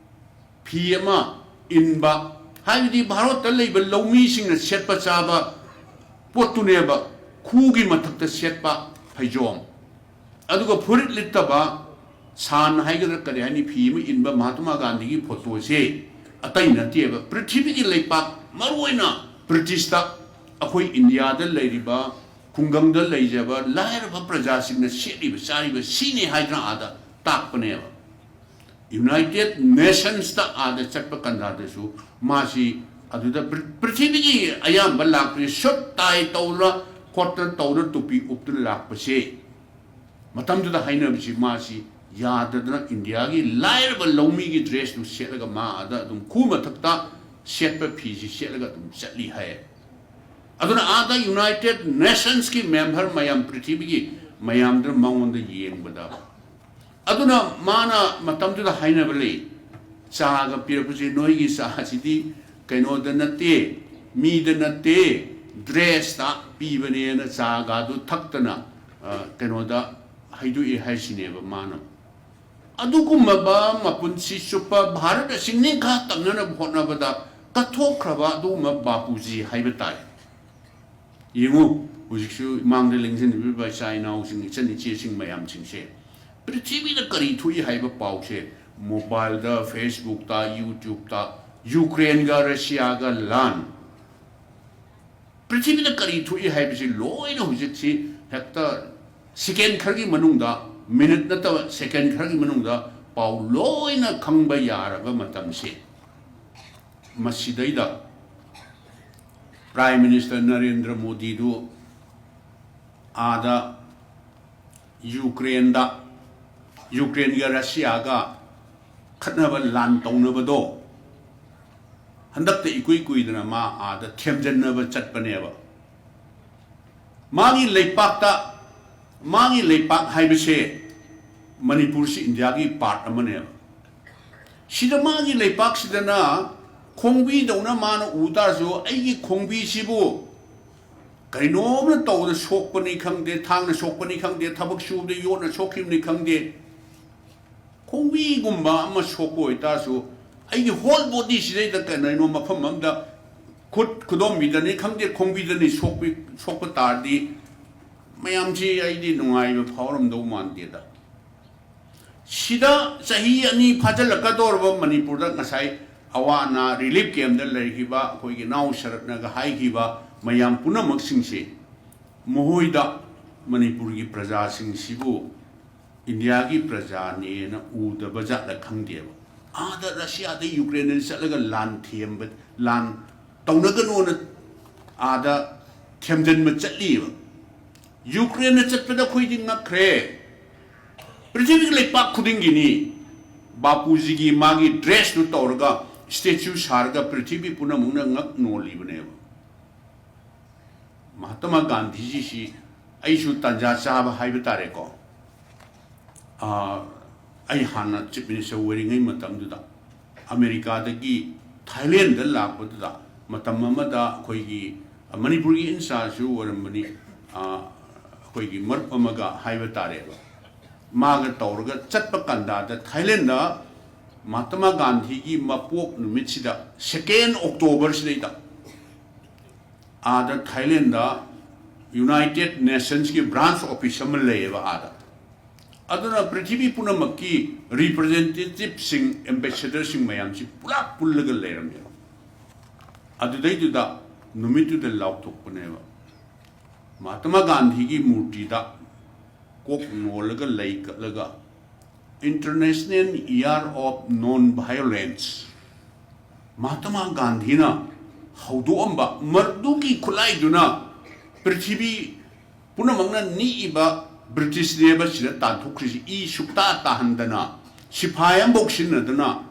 ꯐꯤ ꯑꯃ ꯏꯟꯕ, ꯍꯥꯏꯕꯗꯤ ꯚꯥꯔꯠꯇ ꯂꯩꯕ ꯂꯧꯃꯤꯁꯤꯡꯅ ꯁꯦꯠꯄ ꯆꯥꯕ ꯄꯣꯠꯇꯨꯅꯦꯕ, ꯈꯨꯒꯤ ꯃꯊꯛꯇ ꯁꯦꯠꯄ ꯐꯩꯖꯣꯝ, ꯑꯗꯨꯒ ꯐꯨꯔꯤꯠ ꯂꯤꯠꯇꯕ, ꯁꯥꯟ ꯍꯥꯏꯒꯗ꯭ꯔꯥ ꯀꯔꯤ ꯍꯥꯏꯅꯤ, ꯐꯤ ꯑꯃ ꯏꯟꯕ ꯃꯍꯥꯇꯃꯥ ꯒꯥꯟꯙꯤꯒꯤ ꯐꯣꯇꯣꯁꯦ ꯑꯇꯩ ꯅꯠꯇꯦꯕ꯫ ꯄ꯭ꯔꯤꯊꯤꯕꯤꯒꯤ ꯂꯩꯄꯥꯛ, ꯃꯔꯨꯑꯣꯏꯅ ꯕ꯭ꯔꯤꯇꯤꯁꯇ, ꯑꯩꯈꯣꯏ ꯏꯟꯗꯤꯌꯥꯗ ꯂꯩꯔꯤꯕ ꯈꯨꯡꯒꯪꯗ ꯂꯩꯖꯕ ꯂꯥꯏꯔꯕ ꯄ꯭ꯔꯖꯥꯁꯤꯡꯅ ꯁꯦꯠꯂꯤꯕ ꯆꯥꯔꯤꯕ ꯁꯤꯅꯤ ꯍꯥꯏꯗꯅ ꯑꯥꯗ ꯇꯥꯛꯄꯅꯦꯕ꯫ ꯌꯨꯅꯥꯏꯇꯦꯠ ꯅꯦꯁꯟꯁꯇ ꯑꯥꯗ ꯆꯠꯄ ꯀꯟꯗꯥꯗꯁꯨ ꯃꯥꯁꯤ ꯑꯗꯨꯗ ꯄ꯭ꯔꯤ-, ꯄ꯭ꯔꯤꯊꯤꯕꯤꯒꯤ ꯑꯌꯥꯝꯕ ꯂꯥꯛꯄꯁꯤ ꯁꯨꯠ ꯇꯥꯏ ꯇꯧꯔ ꯈꯣꯠꯇꯅ ꯇꯧꯔ ꯇꯨꯄꯤ ꯎꯞꯇꯨꯅ ꯂꯥꯛꯄꯁꯦ, ꯃꯇꯝꯗꯨꯗ ꯍꯥꯏꯅꯕꯁꯤ ꯃꯥꯁꯤ ꯌꯥꯗꯗꯅ ꯏꯟꯗꯤꯌꯥꯒꯤ ꯂꯥꯏꯔꯕ ꯂꯧꯃꯤꯒꯤ ꯗ꯭ꯔꯦꯁꯇꯨ ꯁꯦꯠꯂꯒ ꯃꯥ ꯑꯥꯗ ꯑꯗꯨꯝ ꯈꯨ ꯃꯊꯛꯇ ꯁꯦꯠꯄ ꯐꯤꯁꯤ ꯁꯦꯠꯂꯒ ꯑꯗꯨꯝ ꯆꯠꯂꯤ ꯍꯥꯏ꯫ ꯑꯗꯨꯅ ꯑꯥꯗ ꯌꯨꯅꯥꯏꯇꯦꯠ ꯅꯦꯁꯟꯁꯀꯤ ꯃꯦꯝꯕꯔ ꯃꯌꯥꯝ, ꯄ꯭ꯔꯤꯊꯤꯕꯤꯒꯤ ꯃꯌꯥꯝꯗꯨꯅ ꯃꯉꯣꯟꯗ ꯌꯦꯡꯕꯗ, ꯑꯗꯨꯅ ꯃꯥꯅ ꯃꯇꯝꯗꯨꯗ ꯍꯥꯏꯅꯕ ꯂꯩ, "ꯆꯥꯒ ꯄꯤꯔꯛꯄꯁꯦ ꯅꯣꯏꯒꯤ ꯆꯥꯁꯤꯗꯤ ꯀꯩꯅꯣꯗ ꯅꯠꯇꯦ, ꯃꯤꯗ ꯅꯠꯇꯦ, ꯗ꯭ꯔꯦꯁꯇ ꯄꯤꯕꯅꯦꯅ ꯆꯥꯒꯗꯨ ꯊꯛꯇꯅ, ꯑ, ꯀꯩꯅꯣꯗ ꯍꯩꯗꯣꯛꯑꯦ" ꯍꯥꯏꯁꯤꯅꯦꯕ ꯃꯥꯅ꯫ ꯑꯗꯨꯒꯨꯝꯂꯕ ꯃꯄꯨꯟꯁꯤ ꯆꯨꯞꯄ ꯚꯥꯔꯠ ꯑꯁꯤ ꯅꯤꯡꯈꯥ ꯇꯝꯅꯅꯕ ꯍꯣꯠꯅꯕꯗ ꯀꯠꯊꯣꯛꯈ꯭ꯔꯕ ꯑꯗꯨꯒꯨꯝꯕ ꯕꯥꯄꯨꯖꯤ ꯍꯥꯏꯕ ꯇꯥꯔꯦ꯫ ꯌꯦꯡꯉꯨ, ꯍꯧꯖꯤꯛꯁꯨ ꯏꯃꯥꯡꯗ ꯂꯦꯡꯁꯤꯟꯕꯤꯔꯤꯕ ꯏꯆꯥ ꯏꯅꯥꯎꯁꯤꯡ, ꯏꯆꯟ ꯏꯆꯦꯁꯤꯡ ꯃꯌꯥꯝꯁꯤꯡꯁꯦ, ꯄ꯭ꯔꯤꯊꯤꯕꯤꯗ ꯀꯔꯤ ꯊꯣꯛꯏ ꯍꯥꯏꯕ ꯄꯥꯎꯁꯦ ꯃꯣꯕꯥꯏꯜꯗ, ꯐꯦꯁꯕꯨꯛꯇ, ꯌꯨꯇ꯭ꯌꯨꯕꯇ, ꯌꯨꯀ꯭ꯔꯦꯟꯒ ꯔꯁꯤꯌꯥꯒ ꯂꯥꯟ, ꯄ꯭ꯔꯤꯊꯤꯕꯤꯗ ꯀꯔꯤ ꯊꯣꯛꯏ ꯍꯥꯏꯕꯁꯤ ꯂꯣꯏꯅ ꯍꯧꯖꯤꯛꯁꯤ ꯍꯦꯛꯇ ꯁꯦꯀꯦꯟ ꯈꯔꯒꯤ ꯃꯅꯨꯡꯗ, ꯃꯤꯅꯤꯠ ꯅꯠꯇꯕ ꯁꯦꯀꯦꯟ ꯈꯔꯒꯤ ꯃꯅꯨꯡꯗ ꯄꯥꯎ ꯂꯣꯏꯅ ꯈꯪꯕ ꯌꯥꯔꯕ ꯃꯇꯝꯁꯤ, ꯃꯁꯤꯗꯩꯗ ꯄ꯭ꯔꯥꯏꯝ ꯃꯤꯅꯤꯁꯇꯔ ꯅꯔꯦꯟꯗ꯭ꯔ ꯃꯣꯗꯤꯗꯨ ꯑꯥꯗ ꯌꯨꯀ꯭ꯔꯦꯟꯗ, ꯌꯨꯀ꯭ꯔꯦꯟꯒ ꯔꯁꯤꯌꯥꯒ ꯈꯠꯅꯕ ꯂꯥꯟ ꯇꯧꯅꯕꯗꯣ ꯍꯟꯗꯛꯇ ꯏꯀꯨꯏ ꯀꯨꯏꯗꯅ ꯃꯥ ꯑꯥꯗ ꯊꯦꯝꯖꯤꯟꯅꯕ ꯆꯠꯄꯅꯦꯕ꯫ ꯃꯥꯒꯤ ꯂꯩꯄꯥꯛꯇ, ꯃꯥꯒꯤ ꯂꯩꯄꯥꯛ ꯍꯥꯏꯕꯁꯦ ꯃꯅꯤꯄꯨꯔꯁꯤ ꯏꯟꯗꯤꯌꯥꯒꯤ ꯄꯥꯔꯠ ꯑꯃꯅꯦꯕ꯫ ꯁꯤꯗ ꯃꯥꯒꯤ ꯂꯩꯄꯥꯛꯁꯤꯗꯅ ꯈꯣꯡꯕꯤꯗꯧꯅ ꯃꯥꯅ ꯎ ꯇꯥꯔꯁꯨ, ꯑꯩꯒꯤ ꯈꯣꯡꯕꯤꯁꯤꯕꯨ ꯀꯩꯅꯣꯝꯅ ꯇꯧꯕꯗ ꯁꯣꯛꯄꯅꯤ ꯈꯪꯗꯦ, ꯊꯥꯡꯅ ꯁꯣꯛꯄꯅꯤ ꯈꯪꯗꯦ, ꯊꯕꯛ ꯁꯨꯕꯗ ꯌꯣꯠꯅ ꯁꯣꯛꯈꯤꯕꯅꯤ ꯈꯪꯗꯦ, ꯈꯣꯡꯕꯤꯒꯨꯝꯕ ꯑꯃ ꯁꯣꯛꯄ ꯑꯣꯏꯇꯥꯔꯁꯨ, ꯑꯩꯒꯤ ꯍꯣꯜ ꯕꯣꯗꯤꯁꯤꯗꯩꯗ ꯀꯩꯅꯣ ꯃꯐꯝ ꯑꯃꯗ, ꯈꯨꯠ ꯈꯨꯗꯣꯝꯕꯤꯗꯅꯤ ꯈꯪꯗꯦ, ꯈꯣꯡꯕꯤꯗꯅꯤ ꯁꯣꯛꯄꯤ ꯁꯣꯛꯄ ꯇꯥꯔꯗꯤ, ꯃꯌꯥꯝꯁꯤ ꯑꯩꯗꯤ ꯅꯨꯡꯉꯥꯏꯕ ꯐꯥꯎꯔꯝꯗꯧ ꯃꯥꯟꯗꯦꯗ꯫ ꯁꯤꯗ ꯆꯍꯤ ꯑꯅꯤ ꯐꯥꯖꯤꯜꯂꯛꯀꯗꯧꯔꯕ ꯃꯅꯤꯄꯨꯔꯗ ꯉꯁꯥꯏ ꯑꯋꯥ ꯑꯅꯥ ꯔꯤꯂꯤꯐ ꯀꯦꯝꯗ ꯂꯩꯈꯤꯕ ꯑꯩꯈꯣꯏꯒꯤ ꯏꯅꯥꯎ ꯁꯔꯠꯅꯒ ꯍꯥꯏꯈꯤꯕ ꯃꯌꯥꯝ ꯄꯨꯝꯅꯃꯛꯁꯤꯡꯁꯦ, ꯃꯈꯣꯏꯗ ꯃꯅꯤꯄꯨꯔꯒꯤ ꯄ꯭ꯔꯖꯥꯁꯤꯡꯁꯤꯕꯨ ꯏꯟꯗꯤꯌꯥꯒꯤ ꯄ꯭ꯔꯖꯥꯅꯦꯅ ꯎꯗꯕ ꯖꯥꯠꯂ ꯈꯪꯗꯦꯕ꯫ ꯑꯥꯗ ꯔꯁꯤꯌꯥꯗ ꯌꯨꯀ꯭ꯔꯦꯟꯗ ꯆꯠꯂꯒ ꯂꯥꯟ ꯊꯦꯝꯕ, ꯂꯥꯟ ꯇꯧꯅꯒꯅꯣꯅ ꯑꯥꯗ ꯊꯦꯝꯖꯤꯟꯕ ꯆꯠꯂꯤꯕ꯫ ꯌꯨꯀ꯭ꯔꯦꯟꯗ ꯆꯠꯄꯗ ꯑꯩꯈꯣꯏꯗꯤ ꯉꯛꯈ꯭ꯔꯦ꯫ ꯄ꯭ꯔꯤꯊꯤꯕꯤꯒꯤ ꯂꯩꯄꯥꯛ ꯈꯨꯗꯤꯡꯒꯤꯅꯤ꯫ ꯕꯥꯄꯨꯖꯤꯒꯤ ꯃꯥꯒꯤ ꯗ꯭ꯔꯦꯁꯇꯨ ꯇꯧꯔꯒ ꯁ꯭ꯇꯦꯆꯨ ꯁꯥꯔꯒ ꯄ꯭ꯔꯤꯊꯤꯕꯤ ꯄꯨꯝꯅꯃꯛꯅ ꯉꯛ ꯅꯣꯜꯂꯤꯕꯅꯦꯕ꯫ ꯃꯍꯥꯇꯃꯥ ꯒꯥꯟꯙꯤꯖꯤꯁꯤ ꯑꯩꯁꯨ ꯇꯥꯟꯖꯥ ꯆꯥꯕ ꯍꯥꯏꯕ ꯇꯥꯔꯦꯀꯣ꯫ ꯑꯥ, ꯑꯩ ꯍꯥꯟꯅ ꯆꯤꯐ ꯃꯤꯅꯤꯁꯇꯔ ꯑꯣꯏꯔꯤꯉꯩ ꯃꯇꯝꯗꯨꯗ ꯑꯃꯦꯔꯤꯀꯥꯗꯒꯤ ꯊꯥꯏꯂꯦꯟꯗ ꯂꯥꯛꯄꯗꯨꯗ, ꯃꯇꯝ ꯑꯃꯗ ꯑꯩꯈꯣꯏꯒꯤ ꯃꯅꯤꯄꯨꯔꯒꯤ ꯏꯟꯆꯥꯔꯖꯁꯨ ꯑꯣꯏꯔꯝꯕꯅꯤ, ꯑꯥ, ꯑꯩꯈꯣꯏꯒꯤ ꯃꯔꯨꯞ ꯑꯃꯒ ꯍꯥꯏꯕ ꯇꯥꯔꯦꯕ, ꯃꯥꯒ ꯇꯧꯔꯒ ꯆꯠꯄ ꯀꯥꯟꯗꯗ ꯊꯥꯏꯂꯦꯟꯗ ꯃꯍꯥꯇꯃꯥ ꯒꯥꯟꯙꯤꯒꯤ ꯃꯄꯣꯛ ꯅꯨꯃꯤꯠꯁꯤꯗ, ꯁꯦꯀꯦꯟ ꯑꯣꯛꯇꯣꯕꯔꯁꯤꯗꯩꯗ ꯑꯥꯗ ꯊꯥꯏꯂꯦꯟꯗ ꯌꯨꯅꯥꯏꯇꯦꯠ ꯅꯦꯁꯟꯁꯀꯤ ꯕ꯭ꯔꯥꯟꯁ ꯑꯣꯐꯤꯁ ꯑꯃ ꯂꯩꯌꯦꯕ ꯑꯥꯗ꯫ ꯑꯗꯨꯅ ꯄ꯭ꯔꯤꯊꯤꯕꯤ ꯄꯨꯝꯅꯃꯛꯀꯤ ꯔꯤꯄ꯭ꯔꯖꯦꯟꯇꯦꯇꯤꯚꯁꯤꯡ, ꯑꯦꯝꯕꯦꯁꯦꯗꯔꯁꯤꯡ ꯃꯌꯥꯝꯁꯤ ꯄꯨꯂꯞ ꯄꯨꯜꯂꯒ ꯂꯩꯔꯝꯃꯦꯕ꯫ ꯑꯗꯨꯗꯩꯗꯨꯗ ꯅꯨꯃꯤꯠꯇꯨꯗ ꯂꯥꯎꯊꯣꯛꯄꯅꯦꯕ, ꯃꯍꯥꯇꯃꯥ ꯒꯥꯟꯙꯤꯒꯤ ꯃꯨꯔꯇꯤꯗ ꯀꯣꯛ ꯅꯣꯜꯂꯒ ꯂꯩ ꯀꯠꯂꯒ, International Year of Non-Violence, ꯃꯍꯥꯇꯃꯥ ꯒꯥꯟꯙꯤꯅ ꯍꯧꯗꯣꯛꯑꯝꯕ ꯃꯗꯨꯒꯤ ꯈꯨꯠꯂꯥꯏꯗꯨꯅ ꯄ꯭ꯔꯤꯊꯤꯕꯤ ꯄꯨꯝꯅꯃꯛꯅ ꯅꯤꯛꯏꯕ ꯕ꯭ꯔꯤꯇꯤꯁꯅꯦꯕ ꯁꯤꯗ ꯇꯥꯟꯊꯣꯛꯈ꯭ꯔꯤꯁꯤ꯫ ꯏ ꯁꯨꯛꯇꯥ ꯇꯥꯍꯟꯗꯅ, ꯁꯤꯐꯥꯏ ꯑꯃꯐꯥꯎ ꯁꯤꯖꯤꯟꯅꯗꯅ,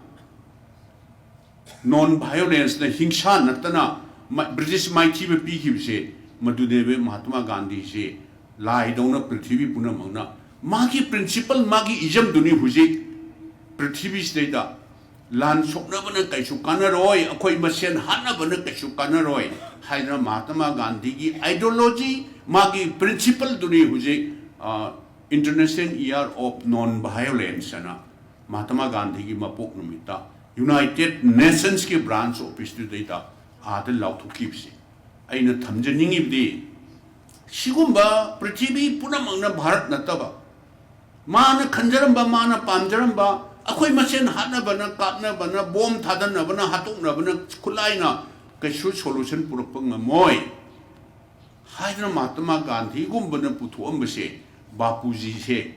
ꯅꯣꯟ ꯚꯥꯏꯑꯣꯂꯦꯟꯁꯅ, ꯍꯤꯡꯁꯥ ꯅꯠꯇꯅ ꯃ-, ꯕ꯭ꯔꯤꯇꯤꯁ ꯃꯥꯏꯊꯤꯕ ꯄꯤꯈꯤꯕꯁꯦ, ꯃꯗꯨꯅꯦꯕ ꯃꯍꯥꯇꯃꯥ ꯒꯥꯟꯙꯤꯁꯦ ꯂꯥꯏꯗꯧꯅ ꯄ꯭ꯔꯤꯊꯤꯕꯤ ꯄꯨꯝꯅꯃꯛꯅ ꯃꯥꯒꯤ ꯄ꯭ꯔꯤꯟꯁꯤꯄꯜ, ꯃꯥꯒꯤ ꯏꯖꯝꯗꯨꯅꯤ ꯍꯧꯖꯤꯛ ꯄ꯭ꯔꯤꯊꯤꯕꯤꯁꯤꯗꯩꯗ ꯂꯥꯟ ꯁꯣꯛꯅꯕꯅ ꯀꯩꯁꯨ ꯀꯥꯟꯅꯔꯣꯏ, ꯑꯩꯈꯣꯏ ꯃꯁꯦꯟ ꯍꯥꯠꯅꯕꯅ ꯀꯩꯁꯨ ꯀꯥꯟꯅꯔꯣꯏ ꯍꯥꯏꯗꯅ ꯃꯍꯥꯇꯃꯥ ꯒꯥꯟꯙꯤꯒꯤ ꯑꯥꯏꯗꯤꯌꯣꯂꯣꯖꯤ, ꯃꯥꯒꯤ ꯄ꯭ꯔꯤꯟꯁꯤꯄꯜꯗꯨꯅꯤ ꯍꯧꯖꯤꯛ international year of non violence ꯑꯅ ꯃꯍꯥꯇꯃꯥ ꯒꯥꯟꯙꯤꯒꯤ ꯃꯄꯣꯛ ꯅꯨꯃꯤꯠꯇ ꯌꯨꯅꯥꯏꯇꯦꯠ ꯅꯦꯁꯟꯁꯀꯤ ꯕ꯭ꯔꯥꯟꯁ ꯑꯣꯐꯤꯁꯇꯨꯗꯩꯗ ꯑꯥꯗ ꯂꯥꯎꯊꯣꯛꯈꯤꯕꯁꯦ꯫ ꯑꯩꯅ ꯊꯝꯖꯅꯤꯡꯉꯤꯕꯗꯤ, ꯁꯤꯒꯨꯝꯕ ꯄ꯭ꯔꯤꯊꯤꯕꯤ ꯄꯨꯝꯅꯃꯛꯅ, ꯚꯥꯔꯠ ꯅꯠꯇꯕ, ꯃꯥꯅ ꯈꯟꯖꯔꯝꯕ, ꯃꯥꯅ ꯄꯥꯝꯖꯔꯝꯕ, ꯑꯩꯈꯣꯏ ꯃꯁꯦꯟ ꯍꯥꯠꯅꯕꯅ, ꯀꯥꯞꯅꯕꯅ, ꯕꯣꯝ ꯊꯥꯗꯅꯕꯅ, ꯍꯥꯠꯇꯣꯛꯅꯕꯅ ꯈꯨꯠꯂꯥꯏꯅ ꯀꯩꯁꯨ ꯁꯣꯂꯨꯁꯟ ꯄꯨꯔꯛꯄ ꯉꯝꯃꯣꯏ ꯍꯥꯏꯗꯅ ꯃꯍꯥꯇꯃꯥ ꯒꯥꯟꯙꯤꯒꯨꯝꯕꯅ ꯄꯨꯊꯣꯛꯑꯝꯕꯁꯦ, ꯕꯥꯄꯨꯖꯤꯁꯦ,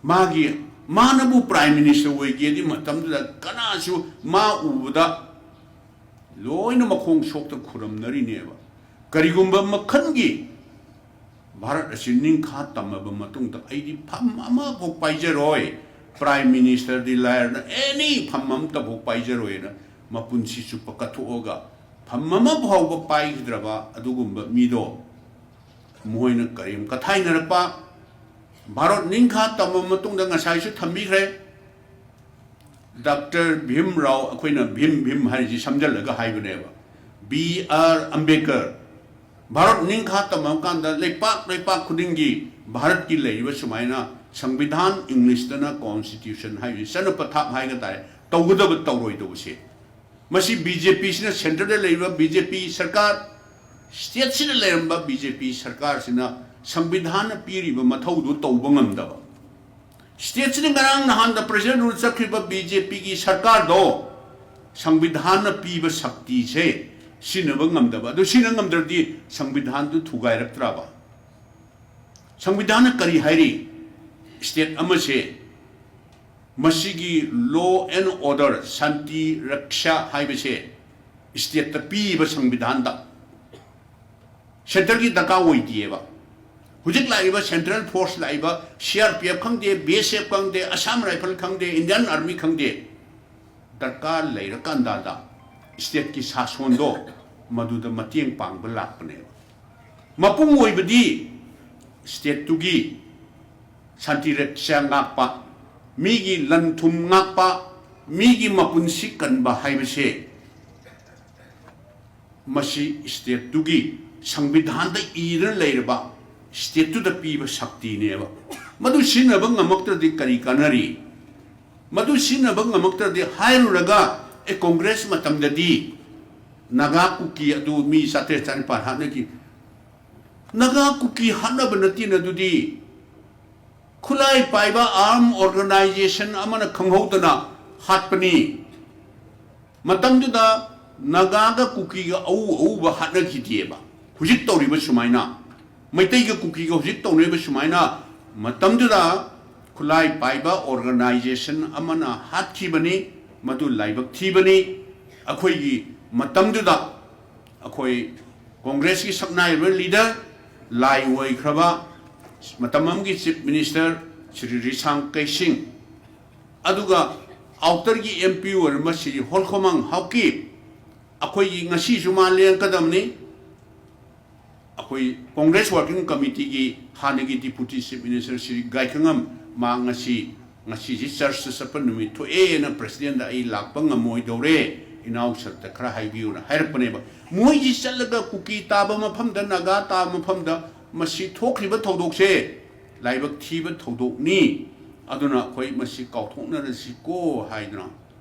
ꯃꯥꯒꯤ, ꯃꯥꯅꯕꯨ ꯄ꯭ꯔꯥꯏꯝ ꯃꯤꯅꯤꯁꯇꯔ ꯑꯣꯏꯒꯦꯗꯤ ꯃꯇꯝꯗꯨꯗ ꯀꯅꯥꯁꯨ ꯃꯥ ꯎꯕꯗ ꯂꯣꯏꯅ ꯃꯈꯣꯡ ꯁꯣꯛꯇ ꯈꯨꯔꯝꯅꯔꯤꯅꯦꯕ꯫ ꯀꯔꯤꯒꯨꯝꯕ ꯃꯈꯜꯒꯤ ꯚꯥꯔꯠ ꯑꯁꯤ ꯅꯤꯡꯈꯥ ꯇꯝꯃꯕ ꯃꯇꯨꯡꯗ ꯑꯩꯗꯤ ꯐꯝ ꯑꯃꯐꯥꯎ ꯄꯥꯏꯖꯔꯣꯏ, ꯄ꯭ꯔꯥꯏꯝ ꯃꯤꯅꯤꯁꯇꯔꯗꯤ ꯂꯥꯏꯔꯅ ꯑꯦꯅꯤ ꯐꯝ ꯑꯃꯇꯐꯥꯎ ꯄꯥꯏꯖꯔꯣꯏꯅ ꯃꯄꯨꯟꯁꯤ ꯆꯨꯞꯄ ꯀꯠꯊꯣꯛꯑꯒ ꯐꯝ ꯑꯃ ꯐꯥꯎꯕ ꯄꯥꯏꯈꯤꯗ꯭ꯔꯕ ꯑꯗꯨꯒꯨꯝꯕ ꯃꯤꯗꯣ ꯃꯣꯏꯅ ꯀꯔꯤꯝ ꯀꯊꯥꯏꯅꯔꯛꯄ꯫ ꯚꯥꯔꯠ ꯅꯤꯡꯈꯥ ꯇꯝꯃꯕ ꯃꯇꯨꯡꯗ ꯉꯁꯥꯏꯁꯨ ꯊꯝꯕꯤꯈ꯭ꯔꯦ, ꯗꯥꯛꯇꯔ ꯚꯤꯝ ꯔꯥꯎ, ꯑꯩꯈꯣꯏꯅ ꯚꯤꯝ ꯚꯤꯝ ꯍꯥꯏꯔꯤꯁꯤ ꯁꯝꯖꯜꯂꯒ ꯍꯥꯏꯕꯅꯦꯕ, ꯕꯤ ꯑꯥꯔ ꯑꯝꯕꯦꯗꯀꯔ꯫ ꯚꯥꯔꯠ ꯅꯤꯡꯈꯥ ꯇꯝꯃꯕ ꯀꯥꯟꯗ ꯂꯩꯄꯥꯛ ꯂꯩꯄꯥꯛ ꯈꯨꯗꯤꯡꯒꯤ ꯚꯥꯔꯠꯀꯤ ꯂꯩꯔꯤꯕ ꯁꯨꯃꯥꯏꯅ ꯁꯪꯕꯤꯙꯥꯟ, ꯏꯪꯂꯤꯁꯇꯅ ꯀꯣꯟꯁꯇꯤꯇ꯭ꯌꯨꯁꯟ ꯍꯥꯏꯔꯤꯁꯤ, ꯆꯠꯅ ꯄꯊꯥꯞ ꯍꯥꯏꯒ ꯇꯥꯔꯦ, ꯇꯧꯒꯗꯕ ꯇꯧꯔꯣꯏꯗꯧꯕꯁꯦ꯫ ꯃꯁꯤ ꯕꯤ ꯖꯦ ꯄꯤꯁꯤꯅ, ꯁꯦꯟꯇꯔꯗ ꯂꯩꯔꯤꯕ ꯕꯤ ꯖꯦ ꯄꯤ ꯁꯔꯀꯥꯔ, ꯁ꯭ꯇꯦꯠꯁꯤꯗ ꯂꯩꯔꯝꯕ ꯕꯤ ꯖꯦ ꯄꯤ ꯁꯔꯀꯥꯔꯁꯤꯅ ꯁꯪꯕꯤꯙꯥꯟꯅ ꯄꯤꯔꯤꯕ ꯃꯊꯧꯗꯨ ꯇꯧꯕ ꯉꯝꯗꯕ꯫ ꯁ꯭ꯇꯦꯠꯁꯤꯗ ꯉꯔꯥꯡ ꯅꯍꯥꯟꯗ ꯄ꯭ꯔꯦꯖꯤꯗꯦꯟꯠ ꯔꯨꯜ ꯆꯠꯈ꯭ꯔꯤꯕ ꯕꯤ ꯖꯦ ꯄꯤꯒꯤ ꯁꯔꯀꯥꯔꯗꯣ ꯁꯪꯕꯤꯙꯥꯟꯅ ꯄꯤꯕ ꯁꯛꯇꯤꯁꯦ ꯁꯤꯖꯤꯟꯅꯕ ꯉꯝꯗꯕ꯫ ꯑꯗꯨ ꯁꯤꯖꯤꯟꯅ ꯉꯝꯗ꯭ꯔꯗꯤ ꯁꯪꯕꯤꯙꯥꯟꯗꯨ ꯊꯨꯒꯥꯏꯔꯛꯇ꯭ꯔꯕ? ꯁꯪꯕꯤꯙꯥꯟꯅ ꯀꯔꯤ ꯍꯥꯏꯔꯤ? ꯁ꯭ꯇꯦꯠ ꯑꯃꯁꯦ ꯃꯁꯤꯒꯤ law and order, ꯁꯥꯟꯇꯤ ꯔꯛꯁꯥ ꯍꯥꯏꯕꯁꯦ ꯁ꯭ꯇꯦꯠꯇ ꯄꯤꯕ ꯁꯪꯕꯤꯙꯥꯟꯗ꯫ ꯁꯦꯟꯇꯔꯒꯤ ꯗꯔꯀꯥꯔ ꯑꯣꯏꯗꯦꯕ꯫ ꯍꯧꯖꯤꯛ ꯂꯥꯛꯏꯕ ꯁꯦꯟꯇ꯭ꯔꯦꯜ ꯐꯣꯔꯁ ꯂꯥꯛꯏꯕ ꯁꯤ ꯑꯥꯔ ꯄꯤ ꯑꯦꯐ ꯈꯪꯗꯦ, ꯕꯤ ꯑꯦꯁ ꯑꯦꯐ ꯈꯪꯗꯦ, ꯑꯁꯥꯝ ꯔꯥꯏꯐꯜ ꯈꯪꯗꯦ, ꯏꯟꯗꯤꯌꯟ ꯑꯥꯔꯃꯤ ꯈꯪꯗꯦ, ꯗꯔꯀꯥꯔ ꯂꯩꯔꯀꯥꯟꯗꯗ ꯁ꯭ꯇꯦꯠꯀꯤ ꯁꯥꯁꯣꯟꯗꯣ ꯃꯗꯨꯗ ꯃꯇꯦꯡ ꯄꯥꯡꯕ ꯂꯥꯛꯄꯅꯦꯕ꯫ ꯃꯄꯨꯡ ꯑꯣꯏꯕꯗꯤ ꯁ꯭ꯇꯦꯠꯇꯨꯒꯤ ꯁꯥꯟꯇꯤ ꯔꯛꯁꯥ ꯉꯥꯛꯄ, ꯃꯤꯒꯤ ꯂꯟ ꯊꯨꯝ ꯉꯥꯛꯄ, ꯃꯤꯒꯤ ꯃꯄꯨꯟꯁꯤ ꯀꯟꯕ ꯍꯥꯏꯕꯁꯦ ꯃꯁꯤ ꯁ꯭ꯇꯦꯠꯇꯨꯒꯤ ꯁꯪꯕꯤꯙꯥꯟꯗ ꯏꯗꯨꯅ ꯂꯩꯔꯕ ꯁ꯭ꯇꯦꯠꯇꯨꯗ ꯄꯤꯕ ꯁꯛꯇꯤꯅꯦꯕ꯫ ꯃꯗꯨ ꯁꯤꯖꯤꯟꯅꯕ ꯉꯝꯃꯛꯇ꯭ꯔꯗꯤ ꯀꯔꯤ ꯀꯥꯟꯅꯔꯤ? ꯃꯗꯨ ꯁꯤꯖꯤꯟꯅꯕ ꯉꯝꯃꯛꯇ꯭ꯔꯗꯤ ꯍꯥꯏꯔꯨꯔꯒ, ꯑꯦ, ꯀꯣꯡꯒ꯭ꯔꯦꯁ ꯃꯇꯝꯗꯗꯤ ꯅꯥꯒꯥ ꯀꯨꯀꯤ ꯑꯗꯨ ꯃꯤ ꯆꯥꯇ꯭ꯔꯦꯠ ꯆꯥꯅꯤꯄꯥꯜ ꯍꯥꯠꯅꯈꯤ꯫ ꯅꯥꯒꯥ ꯀꯨꯀꯤ ꯍꯥꯠꯅꯕ ꯅꯠꯇꯦꯅ ꯑꯗꯨꯗꯤ꯫ ꯈꯨꯠꯂꯥꯏ ꯄꯥꯏꯕ ꯑꯥꯔꯝ ꯑꯣꯔꯒꯅꯥꯏꯖꯦꯁꯟ ꯑꯃꯅ ꯈꯪꯍꯧꯗꯅ ꯍꯥꯠꯄꯅꯤ꯫ ꯃꯇꯝꯗꯨꯗ ꯅꯥꯒꯥꯒ ꯀꯨꯀꯤꯒ ꯑꯎ ꯑꯎꯕ ꯍꯥꯠꯅꯈꯤꯗꯦꯕ꯫ ꯍꯧꯖꯤꯛ ꯇꯧꯔꯤꯕ ꯁꯨꯃꯥꯏꯅ, ꯃꯩꯇꯩꯒ ꯀꯨꯀꯤꯒ ꯍꯧꯖꯤꯛ ꯇꯧꯅꯔꯤꯕ ꯁꯨꯃꯥꯏꯅ, ꯃꯇꯝꯗꯨꯗ ꯈꯨꯠꯂꯥꯏ ꯄꯥꯏꯕ ꯑꯣꯔꯒꯅꯥꯏꯖꯦꯁꯟ ꯑꯃꯅ ꯍꯥꯠꯈꯤꯕꯅꯤ꯫ ꯃꯗꯨ ꯂꯥꯏꯕꯛ ꯊꯤꯕꯅꯤ꯫ ꯑꯩꯈꯣꯏꯒꯤ ꯃꯇꯝꯗꯨꯗ ꯑꯩꯈꯣꯏ ꯀꯣꯡꯒ꯭ꯔꯦꯁꯀꯤ ꯁꯛꯅꯥꯏꯔꯕ ꯂꯤꯗꯔ, ꯂꯥꯏ ꯑꯣꯏꯈ꯭ꯔꯕ ꯃꯇꯝ ꯑꯃꯒꯤ ꯆꯤꯐ ꯃꯤꯅꯤꯁꯇꯔ ꯁ꯭ꯔꯤ ꯔꯤꯁꯥꯡ ꯀꯩꯁꯤꯡ, ꯑꯗꯨꯒ ꯑꯥꯎꯇꯔꯒꯤ ꯑꯦꯝ ꯄꯤ ꯑꯣꯏꯔꯝꯕ ꯁ꯭ꯔꯤ ꯍꯣꯜꯈꯣꯃꯥꯡ ꯍꯥꯎꯀꯤꯞ, ꯑꯩꯈꯣꯏꯒꯤ ꯉꯁꯤꯁꯨ ꯃꯥ ꯂꯦꯡꯉꯛꯀꯗꯕꯅꯤ꯫ ꯑꯩꯈꯣꯏ ꯀꯣꯡꯒ꯭ꯔꯦꯁ ꯋꯥꯔꯀꯤꯡ ꯀꯃꯤꯇꯤꯒꯤ ꯍꯥꯟꯅꯒꯤ ꯗꯤꯄꯨꯇꯤ ꯆꯤꯐ ꯃꯤꯅꯤꯁꯇꯔ ꯁ꯭ꯔꯤ ꯒꯥꯏꯈꯉꯝ, ꯃꯥ ꯉꯁꯤ, ꯉꯁꯤꯁꯤ ꯆꯔꯆꯇ ꯆꯠꯄ ꯅꯨꯃꯤꯠ ꯊꯣꯛꯑꯦꯅ ꯄ꯭ꯔꯁꯤꯗꯦꯟꯗ ꯑꯩ ꯂꯥꯛꯄ ꯉꯝꯃꯣꯏꯗꯧꯔꯦ, ꯏꯅꯥꯎ ꯁꯔꯇ ꯈꯔ ꯍꯥꯏꯕꯤꯌꯨꯅ ꯍꯥꯏꯔꯛꯄꯅꯦꯕ꯫ ꯃꯣꯏꯒꯤ ꯆꯠꯂꯒ ꯀꯨꯀꯤ ꯇꯥꯕ ꯃꯐꯝꯗ, ꯅꯥꯒꯥ ꯇꯥꯕ ꯃꯐꯝꯗ ꯃꯁꯤ ꯊꯣꯛꯈ꯭ꯔꯤꯕ ꯊꯧꯗꯣꯛꯁꯦ ꯂꯥꯏꯕꯛ ꯊꯤꯕ ꯊꯧꯗꯣꯛꯅꯤ꯫ ꯑꯗꯨꯅ ꯑꯩꯈꯣꯏ ꯃꯁꯤ ꯀꯥꯎꯊꯣꯛꯅꯔꯁꯤꯀꯣ ꯍꯥꯏꯗꯅ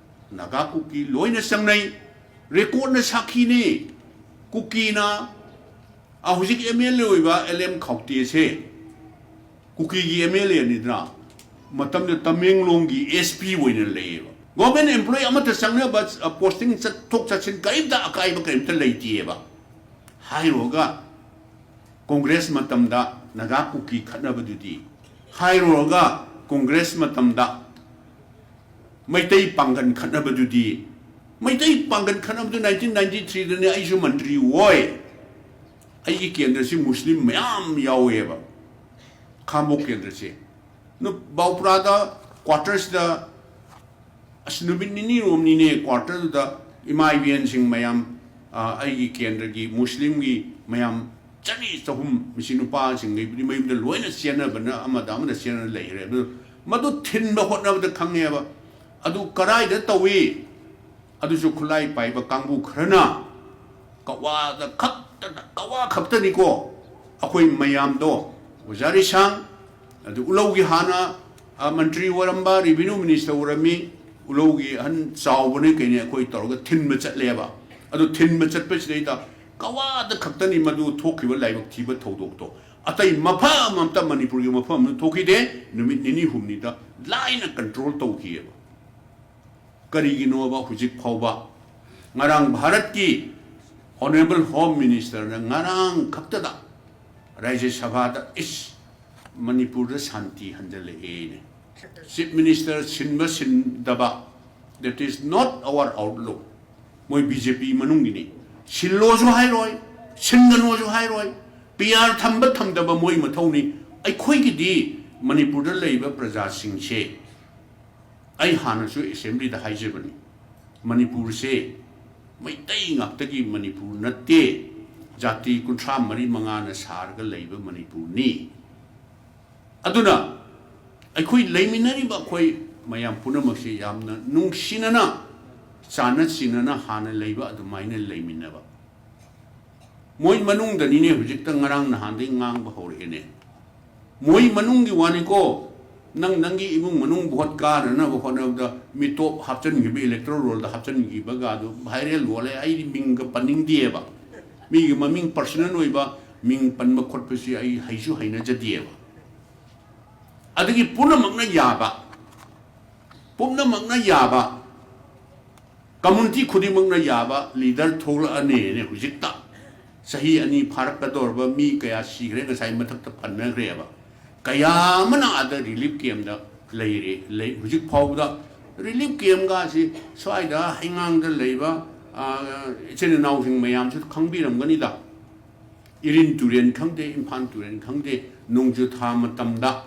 ꯅꯥꯒꯥ ꯀꯨꯀꯤ ꯂꯣꯏꯅ ꯆꯪꯅꯩ꯫ ꯔꯦꯀꯣꯔꯠꯅ ꯁꯥꯈꯤꯅꯤ꯫ ꯀꯨꯀꯤꯅ, ꯑ, ꯍꯧꯖꯤꯛ ꯑꯦꯝ ꯑꯦꯜ ꯑꯦ ꯑꯣꯏꯕ ꯑꯦꯜ ꯑꯦꯝ ꯈꯧꯇꯦꯁꯦ ꯀꯨꯀꯤꯒꯤ ꯑꯦꯝ ꯑꯦꯜ ꯑꯦꯅꯤꯗꯅ, ꯃꯇꯝꯗꯨꯗ ꯇꯃꯦꯡꯂꯣꯡꯒꯤ ꯑꯦꯁ ꯄꯤ ꯑꯣꯏꯅ ꯂꯩꯌꯦꯕ꯫ ꯒꯣꯔꯃꯦꯟ ꯑꯦꯝꯄ꯭ꯂꯣꯌꯤ ꯑꯃꯠꯇ ꯆꯪꯅꯕ, ꯑ, ꯄꯣꯁꯇꯤꯡ ꯆꯠꯊꯣꯛ ꯆꯠꯁꯤꯟ ꯀꯔꯤꯝꯇ ꯑꯀꯥꯏꯕ ꯀꯔꯤꯝꯇ ꯂꯩꯇꯦꯕ꯫ ꯍꯥꯏꯔꯨꯔꯒ ꯀꯣꯡꯒ꯭ꯔꯦꯁ ꯃꯇꯝꯗ ꯅꯥꯒꯥ ꯀꯨꯀꯤ ꯈꯠꯅꯕꯗꯨꯗꯤ, ꯍꯥꯏꯔꯨꯔꯒ ꯀꯣꯡꯒ꯭ꯔꯦꯁ ꯃꯇꯝꯗ ꯃꯩꯇꯩ ꯄꯥꯡꯒꯟ ꯈꯠꯅꯕꯗꯨꯗꯤ, ꯃꯩꯇꯩ ꯄꯥꯡꯒꯟ ꯈꯠꯅꯕꯗꯨ ꯅꯥꯏꯟꯇꯤꯟ ꯅꯥꯏꯟꯇꯤ ꯊ꯭ꯔꯤꯗꯅꯤ, ꯑꯩꯁꯨ ꯃꯟꯇ꯭ꯔꯤ ꯑꯣꯏ꯫ ꯑꯩꯒꯤ ꯀꯦꯟꯗ꯭ꯔꯁꯤ ꯃꯨꯁꯂꯤꯝ ꯃꯌꯥꯝ ꯌꯥꯎꯋꯦꯕ, ꯈꯥꯡꯕꯣꯛ ꯀꯦꯟꯗ꯭ꯔꯁꯦ꯫ ꯅꯨ-, ꯕꯥꯎꯄ꯭ꯔꯥꯗ ꯀ꯭ꯋꯥꯇꯔꯁꯤꯗ, ꯑꯁ, ꯅꯨꯃꯤꯠ ꯅꯤꯅꯤꯔꯣꯝꯅꯤꯅꯦ ꯀ꯭ꯋꯥꯇꯔꯗꯨꯗ ꯏꯃꯥ ꯏꯕꯦꯟꯁꯤꯡ ꯃꯌꯥꯝ, ꯑ, ꯑꯩꯒꯤ ꯀꯦꯟꯗ꯭ꯔꯒꯤ ꯃꯨꯁꯂꯤꯝꯒꯤ ꯃꯌꯥꯝ ꯆꯅꯤ ꯆꯍꯨꯝ, ꯃꯁꯤ ꯅꯨꯄꯥꯁꯤꯡꯈꯩꯕꯨꯗꯤ ꯃꯌꯨꯝꯗ ꯂꯣꯏꯅ ꯆꯦꯟꯅꯕꯅ, ꯑꯃꯗ ꯑꯃꯗ ꯆꯦꯟꯅ ꯂꯩꯈ꯭ꯔꯦ꯫ ꯑꯗꯨ ꯃꯗꯨ ꯊꯤꯟꯕ ꯍꯣꯠꯅꯕꯗ ꯈꯪꯉꯦꯕ꯫ ꯑꯗꯨ ꯀꯗꯥꯏꯗ ꯇꯧꯏ? ꯑꯗꯨꯁꯨ ꯈꯨꯠꯂꯥꯏ ꯄꯥꯏꯕ ꯀꯥꯡꯕꯨ ꯈꯔꯅ ꯀꯋꯥꯗ ꯈꯛꯇꯗ, ꯀꯋꯥ ꯈꯛꯇꯅꯤꯀꯣ꯫ ꯑꯩꯈꯣꯏ ꯃꯌꯥꯝꯗꯣ, ꯑꯣꯖꯥ ꯔꯤꯁꯥꯡ, ꯑꯗꯨ ꯎꯂꯧꯒꯤ ꯍꯥꯟꯅ, ꯑ, ꯃꯟꯇ꯭ꯔꯤ ꯑꯣꯏꯔꯝꯕ, ꯔꯦꯚꯤꯅ꯭ꯌꯨ ꯃꯤꯅꯤꯁꯇꯔ ꯑꯣꯏꯔꯝꯃꯤ, ꯎꯂꯧꯒꯤ ꯑꯍꯟ ꯆꯥꯎꯕꯅꯤ ꯀꯩꯅꯤ, ꯑꯩꯈꯣꯏ ꯇꯧꯔꯒ ꯊꯤꯟꯕ ꯆꯠꯂꯦꯕ꯫ ꯑꯗꯨ ꯊꯤꯟꯕ ꯆꯠꯄꯁꯤꯗꯩꯗ ꯀꯋꯥꯗ ꯈꯛꯇꯅꯤ ꯃꯗꯨ ꯊꯣꯛꯈꯤꯕ ꯂꯥꯏꯕꯛ ꯊꯤꯕ ꯊꯧꯗꯣꯛꯇꯣ꯫ ꯑꯇꯩ ꯃꯐꯝ ꯑꯝꯇ ꯃꯅꯤꯄꯨꯔꯒꯤ ꯃꯐꯝ ꯑꯃ ꯊꯣꯛꯈꯤꯗꯦ꯫ ꯅꯨꯃꯤꯠ ꯅꯤꯅꯤ ꯍꯨꯝꯅꯤꯗ ꯂꯥꯏꯅ ꯀꯟꯇ꯭ꯔꯣꯜ ꯇꯧꯈꯤꯑꯕ꯫ ꯀꯔꯤꯒꯤꯅꯣꯕ ꯍꯧꯖꯤꯛ ꯐꯥꯎꯕ? ꯉꯔꯥꯡ ꯚꯥꯔꯠꯀꯤ ꯑꯣꯅꯔꯦꯕꯜ ꯍꯣꯝ ꯃꯤꯅꯤꯁꯇꯔꯅ ꯉꯔꯥꯡ ꯈꯛꯇꯗ ꯔꯥꯖ꯭ꯌ ꯁꯚꯥꯗ, "ꯏꯁ, ꯃꯅꯤꯄꯨꯔꯗ ꯁꯥꯟꯇꯤ ꯍꯟꯖꯜꯂꯛꯑꯦꯅꯦ"꯫ ꯆꯤꯐ ꯃꯤꯅꯤꯁꯇꯔ ꯁꯤꯟꯕ ꯁꯤꯟꯗꯕ, that is not our outlook꯫ ꯃꯣꯏ ꯕꯤ ꯖꯦ ꯄꯤ ꯃꯅꯨꯡꯒꯤꯅꯤ꯫ ꯁꯤꯜꯂꯣꯁꯨ ꯍꯥꯏꯔꯣꯏ, ꯁꯤꯟꯒꯅꯣꯁꯨ ꯍꯥꯏꯔꯣꯏ꯫ ꯄꯤ ꯑꯥꯔ ꯊꯝꯕ ꯊꯝꯗꯕ ꯃꯣꯏ ꯃꯊꯧꯅꯤ꯫ ꯑꯩꯈꯣꯏꯒꯤꯗꯤ ꯃꯅꯤꯄꯨꯔꯗ ꯂꯩꯔꯤꯕ ꯄ꯭ꯔꯖꯥꯁꯤꯡꯁꯦ, ꯑꯩ ꯍꯥꯟꯅꯁꯨ ꯑꯦꯁꯦꯝꯕ꯭ꯂꯤꯗ ꯍꯥꯏꯖꯕꯅꯤ, ꯃꯅꯤꯄꯨꯔꯁꯦ ꯃꯩꯇꯩ ꯉꯥꯛꯇꯒꯤ ꯃꯅꯤꯄꯨꯔ ꯅꯠꯇꯦ, ꯖꯥꯇꯤ ꯀꯨꯟꯊ꯭ꯔꯥ ꯃꯔꯤ ꯃꯉꯥꯅ ꯁꯥꯔꯒ ꯂꯩꯕ ꯃꯅꯤꯄꯨꯔꯅꯤ꯫ ꯑꯗꯨꯅ ꯑꯩꯈꯣꯏ ꯂꯩꯃꯤꯟꯅꯔꯤꯕ ꯑꯩꯈꯣꯏ ꯃꯌꯥꯝ ꯄꯨꯝꯅꯃꯛꯁꯤ ꯌꯥꯝꯅ ꯅꯨꯡꯁꯤꯅꯅ, ꯆꯥꯟꯅ ꯆꯤꯟꯅꯅ ꯍꯥꯟꯅ ꯂꯩꯕ ꯑꯗꯨꯃꯥꯏꯅ ꯂꯩꯃꯤꯟꯅꯕ꯫ ꯃꯣꯏ ꯃꯅꯨꯡꯗꯅꯤꯅꯦ ꯍꯧꯖꯤꯛꯇ ꯉꯔꯥꯡ ꯅꯍꯥꯟꯗꯒꯤ ꯉꯥꯡꯕ ꯍꯧꯔꯛꯑꯦꯅꯦ꯫ ꯃꯣꯏ ꯃꯅꯨꯡꯒꯤ ꯋꯥꯅꯤꯀꯣ, ꯅꯪ ꯅꯪꯒꯤ ꯏꯃꯨꯡ ꯃꯅꯨꯡ ꯚꯣꯠ ꯀꯥꯅꯅꯕ ꯍꯣꯠꯅꯕꯗ ꯃꯤꯇꯣꯞ ꯍꯥꯞꯆꯤꯟꯈꯤꯕ, ꯏꯂꯦꯛꯇꯣꯔꯦꯜ ꯔꯣꯜꯗ ꯍꯥꯞꯆꯤꯟꯈꯤꯕꯒ ꯑꯗꯨ ꯚꯥꯏꯔꯦꯜ ꯑꯣꯜꯂꯦ꯫ ꯑꯩꯗꯤ ꯃꯤꯡꯒ ꯄꯟꯅꯤꯡꯗꯦꯕ, ꯃꯤꯒꯤ ꯃꯃꯤꯡ ꯄꯔꯁꯅꯦꯜ ꯑꯣꯏꯕ ꯃꯤꯡ ꯄꯟꯕ ꯈꯣꯠꯄꯁꯤ ꯑꯩ ꯍꯩꯁꯨ ꯍꯩꯅꯖꯗꯦꯕ꯫ ꯑꯗꯒꯤ ꯄꯨꯝꯅꯃꯛꯅ ꯌꯥꯕ, ꯄꯨꯝꯅꯃꯛꯅ ꯌꯥꯕ, ꯀꯝꯃꯨꯅꯤꯇꯤ ꯈꯨꯗꯤꯡꯃꯛꯅ ꯌꯥꯕ ꯂꯤꯗꯔ ꯊꯣꯛꯂꯛꯑꯅꯦꯅꯦ ꯍꯧꯖꯤꯛꯇ꯫ ꯆꯍꯤ ꯑꯅꯤ ꯐꯥꯔꯛꯀꯗꯧꯔꯕ ꯃꯤ ꯀꯌꯥ ꯁꯤꯈ꯭ꯔꯦ, ꯉꯁꯥꯏ ꯃꯊꯛꯇ ꯄꯟꯅꯈ꯭ꯔꯦꯕ꯫ ꯀꯌꯥ ꯑꯃꯅ ꯑꯥꯗ ꯔꯤꯂꯤꯐ ꯀꯦꯝꯗ ꯂꯩꯔꯦ, ꯂꯩ꯫ ꯍꯧꯖꯤꯛ ꯐꯥꯎꯕꯗ ꯔꯤꯂꯤꯐ ꯀꯦꯝꯒꯁꯤ ꯁ꯭ꯋꯥꯏꯗ ꯍꯩꯉꯥꯡꯗ ꯂꯩꯕ, ꯑ, ꯏꯆꯤꯟ ꯏꯅꯥꯎꯁꯤꯡ ꯃꯌꯥꯝꯁꯨ ꯈꯪꯕꯤꯔꯝꯒꯅꯤꯗ꯫ ꯏꯔꯤꯟ ꯇꯨꯔꯦꯟ ꯈꯪꯗꯦ, ꯏꯝꯐꯥꯜ ꯇꯨꯔꯦꯟ ꯈꯪꯗꯦ, ꯅꯣꯡꯖꯨ ꯊꯥ ꯃꯇꯝꯗ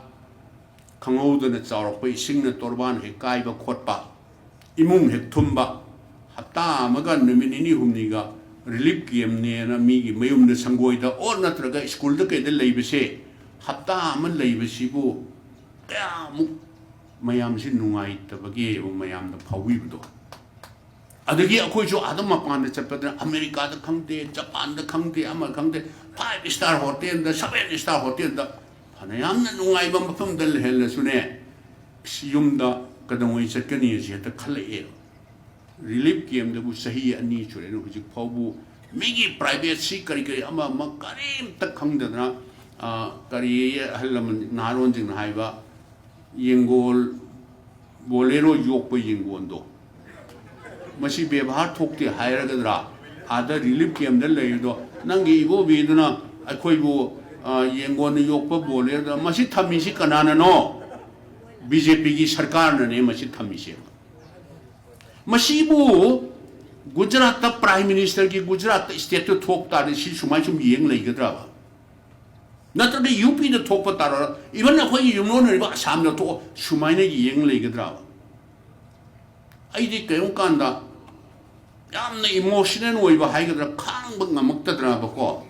ꯈꯪꯍꯧꯗꯅ ꯆꯥꯎꯔꯛꯄ ꯏꯁꯤꯡꯅ ꯇꯣꯔꯕꯥꯟ ꯍꯦꯛ ꯀꯥꯏꯕ ꯈꯣꯠꯄ, ꯏꯃꯨꯡ ꯍꯦꯛ ꯊꯨꯝꯕ, ꯍꯞꯇꯥ ꯑꯃꯒ ꯅꯨꯃꯤꯠ ꯅꯤꯅꯤ ꯍꯨꯝꯅꯤꯒ ꯔꯤꯂꯤꯐ ꯀꯦꯝꯅꯦꯅ ꯃꯤꯒꯤ ꯃꯌꯨꯝꯗ, ꯁꯪꯒꯣꯏꯗ ꯑꯣꯔ ꯅꯠꯇ꯭ꯔꯒ ꯁ꯭ꯀꯨꯜꯗ ꯀꯩꯗ ꯂꯩꯕꯁꯦ, ꯍꯞꯇꯥ ꯑꯃ ꯂꯩꯕꯁꯤꯕꯨ ꯀꯌꯥꯃꯨꯛ ꯃꯌꯥꯝꯁꯤ ꯅꯨꯡꯉꯥꯏꯇꯕꯒꯦꯕ ꯃꯌꯥꯝꯗ ꯐꯥꯎꯕꯤꯕꯗꯣ꯫ ꯑꯗꯒꯤ ꯑꯩꯈꯣꯏꯁꯨ ꯑꯗꯨꯝ ꯃꯄꯥꯟꯗ ꯆꯠꯄꯗ, ꯑꯃꯦꯔꯤꯀꯥꯗ ꯈꯪꯗꯦ, ꯖꯄꯥꯟꯗ ꯈꯪꯗꯦ, ꯑꯃ ꯈꯪꯗꯦ, ꯐꯥꯏꯚ ꯁ꯭ꯇꯥꯔ ꯍꯣꯇꯦꯜꯗ, ꯁꯚꯦꯟ ꯁ꯭ꯇꯥꯔ ꯍꯣꯇꯦꯜꯗ, ꯐꯅꯌꯥꯝꯅ ꯅꯨꯡꯉꯥꯏꯕ ꯃꯐꯝꯗ ꯂꯩꯍꯜꯂꯁꯨꯅꯦ, ꯑꯁ, ꯌꯨꯝꯗ ꯀꯩꯗꯧꯉꯩ ꯆꯠꯀꯅꯤ ꯑꯁꯤ ꯍꯦꯛꯇ ꯈꯜꯂꯛꯑꯦꯕ꯫ ꯔꯤꯂꯤꯐ ꯀꯦꯝꯗꯕꯨ ꯆꯍꯤ ꯑꯅꯤ ꯁꯨꯔꯦꯅ ꯍꯧꯖꯤꯛ ꯐꯥꯎꯕ ꯃꯤꯒꯤ ꯄ꯭ꯔꯥꯏꯚꯦꯠꯁꯤ ꯀꯔꯤ ꯀꯔꯤ ꯑꯃ ꯑꯃ ꯀꯔꯤꯝꯇ ꯈꯪꯗꯗꯅ, ꯑ, ꯀꯔꯤ ꯑꯍꯜ ꯂꯃꯟ ꯅꯍꯥꯔꯣꯟꯁꯤꯡꯅ ꯍꯥꯏꯕ, ꯌꯦꯡꯒꯣꯟ, ꯕꯣꯂꯦꯔꯣ ꯌꯣꯛꯄ ꯌꯦꯡꯒꯣꯟꯗꯣ, ꯃꯁꯤ ꯕꯦꯕꯥꯔ ꯊꯣꯛꯇꯦ ꯍꯥꯏꯔꯒꯗ꯭ꯔꯥ? ꯑꯥꯗ ꯔꯤꯂꯤꯐ ꯀꯦꯝꯗ ꯂꯩꯔꯤꯗꯣ, ꯅꯪꯒꯤ ꯏꯕꯣꯕꯤꯗꯨꯅ ꯑꯩꯈꯣꯏꯕꯨ, ꯑ, ꯌꯦꯡꯒꯣꯟꯗ ꯌꯣꯛꯄ ꯕꯣꯂꯦꯔꯣꯗ, ꯃꯁꯤ ꯊꯝꯃꯤꯁꯤ ꯀꯅꯥꯅꯅꯣ? ꯕꯤ ꯖꯦ ꯄꯤꯒꯤ ꯁꯔꯀꯥꯔꯅꯅꯦ ꯃꯁꯤ ꯊꯝꯃꯤꯁꯦ꯫ ꯃꯁꯤꯕꯨ ꯒꯨꯖꯔꯥꯠꯇ ꯄ꯭ꯔꯥꯏꯝ ꯃꯤꯅꯤꯁꯇꯔꯒꯤ ꯒꯨꯖꯔꯥꯠꯇ ꯁ꯭ꯇꯦꯠꯇꯨ ꯊꯣꯛ ꯇꯥꯔꯗꯤ ꯁꯤ ꯁꯨꯃꯥꯏ ꯁꯨꯝ ꯌꯦꯡ ꯂꯩꯒꯗ꯭ꯔꯕ? ꯅꯠꯇ꯭ꯔꯒ ꯌꯨ ꯄꯤꯗ ꯊꯣꯛꯄ ꯇꯥꯔ, ꯏꯚꯟ ꯑꯩꯈꯣꯏꯒꯤ ꯌꯨꯝꯂꯣꯟꯅꯔꯤꯕ ꯑꯁꯥꯝꯗ ꯊꯣꯛꯑ ꯁꯨꯃꯥꯏꯅ ꯌꯦꯡ ꯂꯩꯒꯗ꯭ꯔꯕ? ꯑꯩꯗꯤ ꯀꯔꯤꯒꯨꯝꯕ ꯀꯥꯟꯗ ꯌꯥꯝꯅ ꯏꯃꯣꯁꯅꯦꯜ ꯑꯣꯏꯕ ꯍꯥꯏꯒꯗ꯭ꯔꯥ, ꯈꯥꯡꯕ ꯉꯝꯃꯛꯇꯗ꯭ꯔꯕꯀꯣ꯫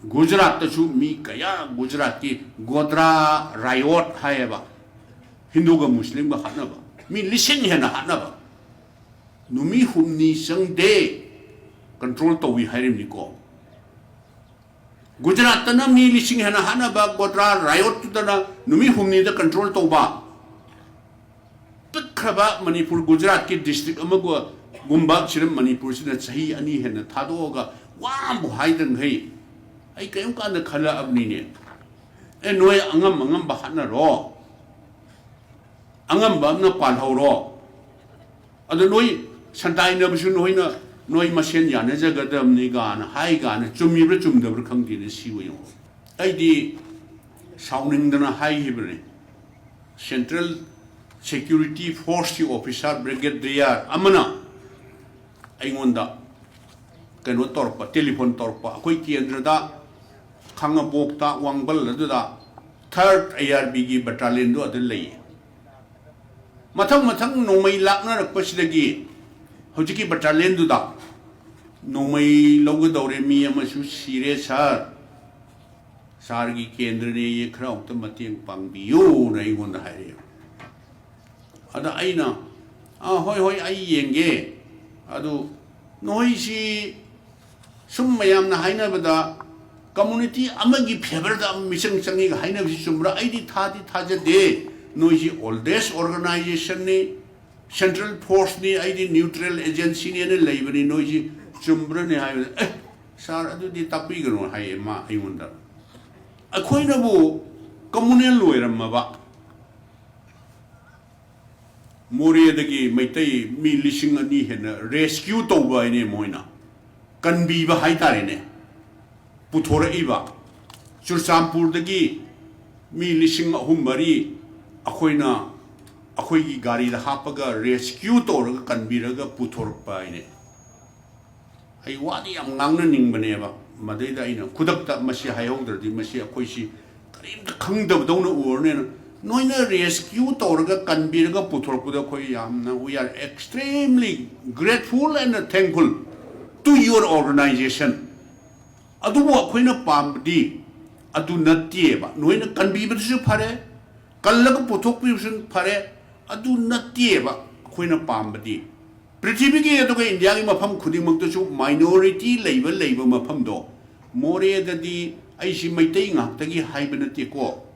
ꯒꯨꯖꯔꯥꯠꯇꯁꯨ ꯃꯤ ꯀꯌꯥ, ꯒꯨꯖꯔꯥꯠꯀꯤ ꯒꯣꯗ꯭ꯔꯥ ꯔꯥꯏꯑꯣꯠ ꯍꯥꯏꯌꯦꯕ, ꯍꯤꯟꯗꯨꯒ ꯃꯨꯁꯂꯤꯝꯒ ꯍꯥꯠꯅꯕ, ꯃꯤ ꯂꯤꯁꯤꯡ ꯍꯦꯟꯅ ꯍꯥꯠꯅꯕ, ꯅꯨꯃꯤꯠ ꯍꯨꯝꯅꯤ ꯆꯪꯗꯦ ꯀꯟꯇ꯭ꯔꯣꯜ ꯇꯧꯏ ꯍꯥꯏꯔꯤꯕꯅꯤꯀꯣ꯫ ꯒꯨꯖꯔꯥꯠꯇꯅ ꯃꯤ ꯂꯤꯁꯤꯡ ꯍꯦꯟꯅ ꯍꯥꯠꯅꯕ ꯒꯣꯗ꯭ꯔꯥ ꯔꯥꯏꯑꯣꯠꯇꯨꯗꯅ ꯅꯨꯃꯤꯠ ꯍꯨꯝꯅꯤꯗ ꯀꯟꯇ꯭ꯔꯣꯜ ꯇꯧꯕ꯫ ꯄꯤꯛꯈ꯭ꯔꯕ ꯃꯅꯤꯄꯨꯔ, ꯒꯨꯖꯔꯥꯠꯀꯤ ꯗꯤꯁꯇ꯭ꯔꯤꯛ ꯑꯃꯒꯨꯝꯕ ꯁꯤꯗ ꯃꯅꯤꯄꯨꯔꯁꯤꯗ ꯆꯍꯤ ꯑꯅꯤ ꯍꯦꯟꯅ ꯊꯥꯗꯣꯛꯑꯒ ꯋꯥ ꯑꯃꯕꯨ ꯍꯥꯏꯗ꯭ꯔꯤꯉꯩ ꯑꯩ ꯀꯔꯤꯒꯨꯝꯕ ꯀꯥꯟꯗ ꯈꯜꯂꯛꯑꯕꯅꯤꯅꯦ꯫ ꯑꯦ, ꯅꯣꯏ ꯑꯉꯝ ꯑꯉꯝꯕ ꯍꯥꯠꯅꯔꯣ, ꯑꯉꯝꯕ ꯑꯃꯅ ꯄꯥꯜꯍꯧꯔꯣ, ꯑꯗꯣ ꯅꯣꯏ ꯁꯟꯗꯥꯏꯅꯕꯁꯨ ꯅꯣꯏꯅ, ꯅꯣꯏ ꯃꯁꯦꯟ ꯌꯥꯅꯖꯒꯗꯕꯅꯤ ꯀꯥꯏꯅ ꯍꯥꯏ ꯀꯥꯏꯅ, ꯆꯨꯝꯃꯤꯕ꯭ꯔꯥ ꯆꯨꯝꯗꯕ꯭ꯔꯥ ꯈꯪꯗꯦꯅꯦ, ꯁꯤꯕꯨ ꯌꯦꯡꯉꯣ꯫ ꯑꯩꯗꯤ ꯁꯥꯎꯅꯤꯡꯗꯅ ꯍꯥꯏꯈꯤꯕꯅꯤ꯫ ꯁꯦꯟꯇ꯭ꯔꯦꯜ ꯁꯦꯀ꯭ꯌꯨꯔꯤꯇꯤ ꯐꯣꯔꯁꯀꯤ ꯑꯣꯐꯤꯁꯥꯔ ꯕ꯭ꯔꯤꯒꯦꯗꯤꯌꯔ ꯑꯃꯅ ꯑꯩꯉꯣꯟꯗ ꯀꯩꯅꯣ ꯇꯧꯔꯛꯄ, ꯇꯦꯂꯤꯐꯣꯟ ꯇꯧꯔꯛꯄ, ꯑꯩꯈꯣꯏ ꯀꯦꯟꯗ꯭ꯔꯗ ꯈꯥꯉꯕꯣꯛꯇ, ꯋꯥꯡꯕꯜ ꯑꯗꯨꯗ ꯊꯥꯔꯠ ꯑꯥꯏ ꯑꯥꯔ ꯕꯤꯒꯤ ꯕꯠꯇꯥꯂꯤꯌꯟꯗꯨ ꯑꯗꯨ ꯂꯩꯌꯦ꯫ ꯃꯊꯪ ꯃꯊꯪ ꯅꯣꯡꯃꯩ ꯂꯥꯛꯅꯔꯛꯄꯁꯤꯗꯒꯤ ꯍꯧꯖꯤꯛꯀꯤ ꯕꯠꯇꯥꯂꯤꯌꯟꯗꯨꯗ ꯅꯣꯡꯃꯩ ꯂꯧꯒꯗꯧꯔꯦ, ꯃꯤ ꯑꯃꯁꯨ ꯁꯤꯔꯦ ꯁꯥꯔ, ꯁꯥꯔꯒꯤ ꯀꯦꯟꯗ꯭ꯔꯅꯦꯌꯦ, ꯈꯔ ꯑꯃꯨꯛꯇ ꯃꯇꯦꯡ ꯄꯥꯡꯕꯤꯌꯨꯅ ꯑꯩꯉꯣꯟꯗ ꯍꯥꯏꯔꯛꯑꯦꯕ꯫ ꯑꯗ ꯑꯩꯅ, "ꯑꯥ, ꯍꯣꯏ ꯍꯣꯏ, ꯑꯩ ꯌꯦꯡꯒꯦ꯫ ꯑꯗꯨ ꯅꯣꯏꯁꯤ ꯁꯨꯝ ꯃꯌꯥꯝꯅ ꯍꯥꯏꯅꯕꯗ ꯀꯝꯃꯨꯅꯤꯇꯤ ꯑꯃꯒꯤ ꯐꯦꯚꯔꯗ ꯃꯤꯆꯪ ꯆꯪꯉꯤꯒ ꯍꯥꯏꯅꯕꯁꯤ ꯆꯨꯝꯕ꯭ꯔꯥ? ꯑꯩꯗꯤ ꯊꯥꯗꯤ ꯊꯥꯖꯗꯦ꯫ ꯅꯣꯏꯁꯤ ꯑꯣꯜꯗꯦꯁ ꯑꯣꯔꯒꯅꯥꯏꯖꯦꯁꯟꯅꯤ, ꯁꯦꯟꯇ꯭ꯔꯦꯜ ꯐꯣꯔꯁꯅꯤ, ꯑꯩꯗꯤ ꯅ꯭ꯌꯨꯇ꯭ꯔꯦꯜ ꯑꯦꯖꯦꯟꯁꯤꯅꯦꯅ ꯂꯩꯕꯅꯤ꯫ ꯅꯣꯏꯁꯤ ꯆꯨꯝꯕ꯭ꯔꯅꯦ?" ꯍꯥꯏꯕꯗ, "ꯑꯦ ꯁꯥꯔ, ꯑꯗꯨꯗꯤ ꯇꯥꯛꯄꯤꯒꯅꯨ," ꯍꯥꯏꯌꯦ ꯃꯥ ꯑꯩꯉꯣꯟꯗ꯫ ꯑꯩꯈꯣꯏꯅꯕꯨ ꯀꯝꯃꯨꯅꯦꯜ ꯑꯣꯏꯔꯝꯃꯕ ꯃꯣꯔꯦꯗꯒꯤ ꯃꯩꯇꯩ ꯃꯤ ꯂꯤꯁꯤꯡ ꯑꯅꯤ ꯍꯦꯟꯅ ꯔꯦꯁꯀ꯭ꯌꯨ ꯇꯧꯕ ꯍꯥꯏꯅꯦ, ꯃꯣꯏꯅ ꯀꯟꯕꯤꯕ ꯍꯥꯏꯇꯥꯔꯦꯅꯦ꯫ ꯄꯨꯊꯣꯔꯛꯏꯕ ꯆꯨꯔꯆꯥꯟꯄꯨꯔꯗꯒꯤ ꯃꯤ ꯂꯤꯁꯤꯡ ꯑꯍꯨꯝ ꯃꯔꯤ ꯑꯩꯈꯣꯏꯅ ꯑꯩꯈꯣꯏꯒꯤ ꯒꯥꯔꯤꯗ ꯍꯥꯞꯄꯒ ꯔꯦꯁꯀ꯭ꯌꯨ ꯇꯧꯔꯒ ꯀꯟꯕꯤꯔꯒ ꯄꯨꯊꯣꯔꯛꯄ ꯍꯥꯏꯅꯦ꯫ ꯑꯩ ꯋꯥꯗꯤ ꯌꯥꯝ ꯉꯥꯡꯅꯅꯤꯡꯕꯅꯦꯕ꯫ ꯃꯗꯩꯗ ꯑꯩꯅ ꯈꯨꯗꯛꯇ ꯃꯁꯤ ꯍꯥꯏꯍꯧꯗ꯭ꯔꯗꯤ ꯃꯁꯤ ꯑꯩꯈꯣꯏꯁꯤ ꯀꯔꯤꯝꯇ ꯈꯪꯗꯕꯗꯧꯅ ꯎꯔꯅꯦꯅ꯫ ꯅꯣꯏꯅ ꯔꯦꯁꯀ꯭ꯌꯨ ꯇꯧꯔꯒ ꯀꯟꯕꯤꯔꯒ ꯄꯨꯊꯣꯔꯛꯄꯗ ꯑꯩꯈꯣꯏ ꯌꯥꯝꯅ, we are extremely grateful and thankful to your organization꯫ ꯑꯗꯨꯕꯨ ꯑꯩꯈꯣꯏꯅ ꯄꯥꯝꯕꯗꯤ ꯑꯗꯨ ꯅꯠꯇꯦꯕ꯫ ꯅꯣꯏꯅ ꯀꯟꯕꯤꯕꯗꯨꯁꯨ ꯐꯔꯦ, ꯀꯜꯂꯒ ꯄꯨꯊꯣꯛꯄꯤꯕꯁꯨ ꯐꯔꯦ, ꯑꯗꯨ ꯅꯠꯇꯦꯕ ꯑꯩꯈꯣꯏꯅ ꯄꯥꯝꯕꯗꯤ꯫ ꯄ꯭ꯔꯤꯊꯤꯕꯤꯒꯤ ꯑꯗꯨꯒ ꯏꯟꯗꯤꯌꯥꯒꯤ ꯃꯐꯝ ꯈꯨꯗꯤꯡꯃꯛꯇꯁꯨ ꯃꯥꯏꯅꯣꯔꯤꯇꯤ ꯂꯩꯕ, ꯂꯩꯕ ꯃꯐꯝꯗꯣ, ꯃꯣꯔꯦꯗꯗꯤ ꯑꯩꯁꯤ ꯃꯩꯇꯩ ꯉꯥꯛꯇꯒꯤ ꯍꯥꯏꯕ ꯅꯠꯇꯦꯀꯣ,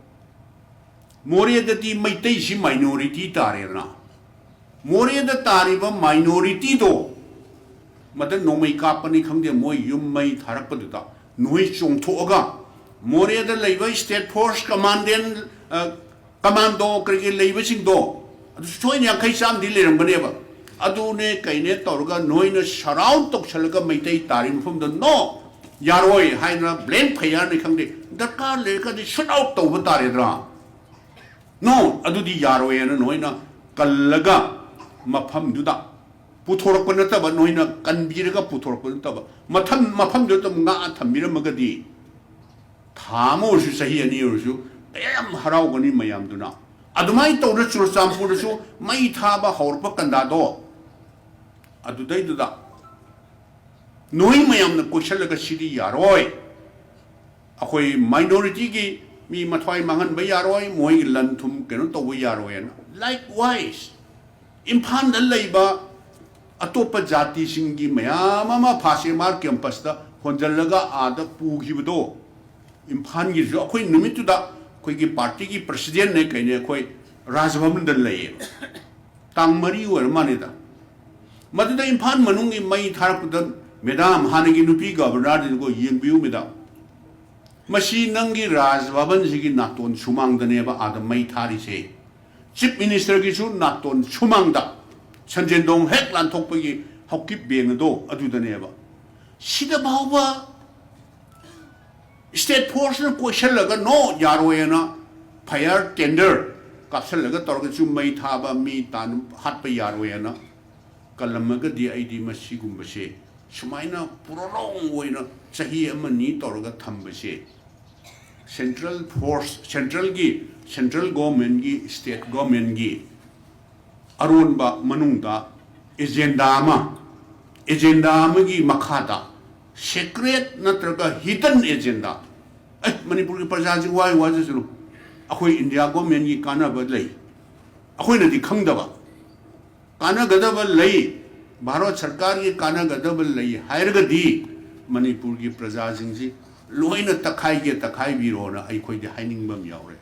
ꯃꯣꯔꯦꯗꯗꯤ ꯃꯩꯇꯩꯁꯤ ꯃꯥꯏꯅꯣꯔꯤꯇꯤ ꯇꯥꯔꯦꯗꯅ꯫ ꯃꯣꯔꯦꯗ ꯇꯥꯔꯤꯕ ꯃꯥꯏꯅꯣꯔꯤꯇꯤꯗꯣ, ꯃꯗ ꯅꯣꯡꯃꯩ ꯀꯥꯞꯄꯅꯤ ꯈꯪꯗꯦ, ꯃꯣꯏ ꯌꯨꯝ ꯃꯩ ꯊꯥꯔꯛꯄꯗꯨꯗ ꯅꯣꯏ ꯆꯣꯡꯊꯣꯛꯑꯒ, ꯃꯣꯔꯦꯗ ꯂꯩꯕ ꯁ꯭ꯇꯦꯠ ꯐꯣꯔꯁ ꯀꯃꯥꯟꯗꯦꯟ, ꯑ, ꯀꯃꯥꯟꯗꯣ ꯀꯔꯤ ꯀꯔꯤ ꯂꯩꯕꯁꯤꯡꯗꯣ, ꯑꯗꯨ ꯁꯣꯏꯅ ꯌꯥꯡꯈꯩ ꯆꯥꯝꯃꯗꯤ ꯂꯩꯔꯝꯒꯅꯦꯕ꯫ ꯑꯗꯨꯅꯦ ꯀꯩꯅꯦ ꯇꯧꯔꯒ ꯅꯣꯏꯅ ꯁꯔꯥꯎꯟ ꯇꯧꯁꯜꯂꯒ ꯃꯩꯇꯩ ꯇꯥꯔꯤ ꯃꯐꯝꯗ "ꯅꯣ, ꯌꯥꯔꯣꯏ" ꯍꯥꯏꯅ ꯕ꯭ꯂꯦꯡ ꯐꯌꯥꯔꯅꯤ ꯈꯪꯗꯦ, ꯗꯔꯀꯥꯔ ꯂꯩꯔꯒꯗꯤ ꯁꯨꯠ ꯑꯥꯎꯠ ꯇꯧꯕ ꯇꯥꯔꯦꯗ꯭ꯔꯥ? "ꯅꯣ, ꯑꯗꯨꯗꯤ ꯌꯥꯔꯣꯏ" ꯍꯥꯏꯅ ꯅꯣꯏꯅ ꯀꯜꯂꯒ ꯃꯐꯝꯗꯨꯗ ꯄꯨꯊꯣꯔꯛꯄ ꯅꯠꯇꯕ, ꯅꯣꯏꯅ ꯀꯟꯕꯤꯔꯒ ꯄꯨꯊꯣꯔꯛꯄ ꯅꯠꯇꯕ, ꯃꯊꯝ-, ꯃꯐꯝꯗꯨꯗ ꯑꯗꯨꯝ ꯉꯥꯛꯑ ꯊꯝꯕꯤꯔꯝꯃꯒꯗꯤ, ꯊꯥ ꯑꯃ ꯑꯣꯏꯔꯁꯨ, ꯆꯍꯤ ꯑꯅꯤ ꯑꯣꯏꯔꯁꯨ, ꯀꯌꯥ ꯌꯥꯝ ꯍꯔꯥꯎꯒꯅꯤ ꯃꯌꯥꯝꯗꯨꯅ꯫ ꯑꯗꯨꯃꯥꯏꯅ ꯇꯧꯗꯅ ꯆꯨꯔꯆꯥꯟꯄꯨꯔꯗꯁꯨ ꯃꯩ ꯊꯥꯕ ꯍꯧꯔꯛꯄ ꯀꯟꯗꯥꯗꯣ, ꯑꯗꯨꯗꯩꯗꯨꯗ ꯅꯣꯏ ꯃꯌꯥꯝꯅ ꯀꯣꯏꯁꯜꯂꯒ ꯁꯤꯗꯤ ꯌꯥꯔꯣꯏ, ꯑꯩꯈꯣꯏ ꯃꯥꯏꯅꯣꯔꯤꯇꯤꯒꯤ ꯃꯤ ꯃꯊ꯭ꯋꯥꯏ ꯃꯥꯡꯍꯟꯕ ꯌꯥꯔꯣꯏ, ꯃꯣꯏꯒꯤ ꯂꯟ ꯊꯨꯝ ꯀꯩꯅꯣ ꯇꯧꯕ ꯌꯥꯔꯣꯏꯅ꯫ Likewise, ꯏꯝꯐꯥꯜꯗ ꯂꯩꯕ ꯑꯇꯣꯞꯄ ꯖꯥꯇꯤꯁꯤꯡꯒꯤ ꯃꯌꯥꯝ ꯑꯃ ꯐꯥꯁ ꯑꯦꯝ ꯑꯥꯔ ꯀꯦꯝꯄꯁꯇ ꯍꯣꯟꯖꯜꯂꯒ ꯑꯥꯗ ꯄꯨꯈꯤꯕꯗꯣ, ꯏꯝꯐꯥꯜꯒꯤꯁꯨ ꯑꯩꯈꯣꯏ ꯅꯨꯃꯤꯠꯇꯨꯗ ꯑꯩꯈꯣꯏꯒꯤ ꯄꯥꯔꯇꯤꯒꯤ ꯄ꯭ꯔꯁꯤꯗꯦꯟꯅꯦ ꯀꯩꯅꯦ ꯑꯩꯈꯣꯏ ꯔꯥꯖꯚꯕꯟꯗ ꯂꯩꯌꯦꯕ꯫ ꯇꯥꯡ ꯃꯔꯤ ꯑꯣꯏꯔ ꯃꯥꯜꯂꯦꯗ꯫ ꯃꯗꯨꯗ ꯏꯝꯐꯥꯜ ꯃꯅꯨꯡꯒꯤ ꯃꯩ ꯊꯥꯔꯛꯄꯗ, "ꯃꯦꯗꯥꯝ, ꯍꯥꯟꯅꯒꯤ ꯅꯨꯄꯤ ꯒꯕꯔꯅꯔꯗꯨꯅꯀꯣ, ꯌꯦꯡꯕꯤꯌꯨ ꯃꯦꯗꯥꯝ, ꯃꯁꯤ ꯅꯪꯒꯤ ꯔꯥꯖ ꯚꯕꯟꯁꯤꯒꯤ ꯅꯥꯇꯣꯟ ꯁꯨꯃꯥꯡꯗꯅꯦꯕ ꯑꯥꯗ ꯃꯩ ꯊꯥꯔꯤꯁꯦ꯫ ꯆꯤꯐ ꯃꯤꯅꯤꯁꯇꯔꯒꯤꯁꯨ ꯅꯥꯇꯣꯟ ꯁꯨꯃꯥꯡꯗ, ꯁꯟꯖꯦꯟꯗꯣꯡ ꯍꯦꯛ ꯂꯥꯟꯊꯣꯛꯄꯒꯤ ꯍꯧꯀꯤꯞ ꯕꯦꯡ ꯑꯗꯣ ꯑꯗꯨꯗꯅꯦꯕ꯫ ꯁꯤꯗ ꯐꯥꯎꯕ ꯁ꯭ꯇꯦꯠ ꯐꯣꯔꯁꯅ ꯀꯣꯏꯁꯜꯂꯒ, "No, ꯌꯥꯔꯣꯏꯅ" ꯐꯥꯌꯔ ꯇꯦꯟꯗꯔ ꯀꯥꯞꯁꯜꯂꯒ ꯇꯧꯔꯒꯁꯨ ꯃꯩ ꯊꯥꯕ, ꯃꯤ ꯇꯥꯟ ꯍꯥꯠꯄ ꯌꯥꯔꯣꯏꯅ ꯀꯜꯂꯝꯃꯒꯗꯤ, ꯑꯩꯗꯤ ꯃꯁꯤꯒꯨꯝꯕꯁꯦ ꯁꯨꯃꯥꯏꯅ ꯄꯨꯔꯣꯂꯣꯡ ꯑꯣꯏꯅ ꯆꯍꯤ ꯑꯃꯅꯤ ꯇꯧꯔꯒ ꯊꯝꯕꯁꯦ, ꯁꯦꯟꯇ꯭ꯔꯦꯜ ꯐꯣꯔꯁ, ꯁꯦꯟꯇ꯭ꯔꯦꯜꯒꯤ, ꯁꯦꯟꯇ꯭ꯔꯦꯜ ꯒꯣꯔꯃꯦꯟꯒꯤ, ꯁ꯭ꯇꯦꯠ ꯒꯣꯔꯃꯦꯟꯒꯤ ꯑꯔꯣꯟꯕ ꯃꯅꯨꯡꯗ ꯑꯦꯖꯦꯟꯗꯥ ꯑꯃ, ꯑꯦꯖꯦꯟꯗꯥ ꯑꯃꯒꯤ ꯃꯈꯥꯗ ꯁꯦꯀ꯭ꯔꯦꯠ ꯅꯠꯇ꯭ꯔꯒ ꯍꯤꯗꯟ ꯑꯦꯖꯦꯟꯗꯥ꯫ ꯑꯦ, ꯃꯅꯤꯄꯨꯔꯒꯤ ꯄ꯭ꯔꯖꯥꯁꯤ ꯋꯥꯏ ꯋꯥꯖꯁꯅꯨ, ꯑꯩꯈꯣꯏ ꯏꯟꯗꯤꯌꯥ ꯒꯣꯔꯃꯦꯟꯒꯤ ꯀꯥꯟꯅꯕ ꯂꯩ, ꯑꯩꯈꯣꯏꯅꯗꯤ ꯈꯪꯗꯕ꯫ ꯀꯥꯟꯅꯒꯗꯕ ꯂꯩ, ꯚꯥꯔꯠ ꯁꯔꯀꯥꯔꯒꯤ ꯀꯥꯟꯅꯒꯗꯕ ꯂꯩ ꯍꯥꯏꯔꯒꯗꯤ, ꯃꯅꯤꯄꯨꯔꯒꯤ ꯄ꯭ꯔꯖꯥꯁꯤꯡꯁꯤ ꯂꯣꯏꯅ ꯇꯛꯈꯥꯏꯒꯦ ꯇꯛꯈꯥꯏꯕꯤꯔꯣꯅ ꯑꯩꯈꯣꯏꯗꯤ ꯍꯥꯏꯅꯤꯡꯕ ꯑꯃ ꯌꯥꯎꯔꯦ꯫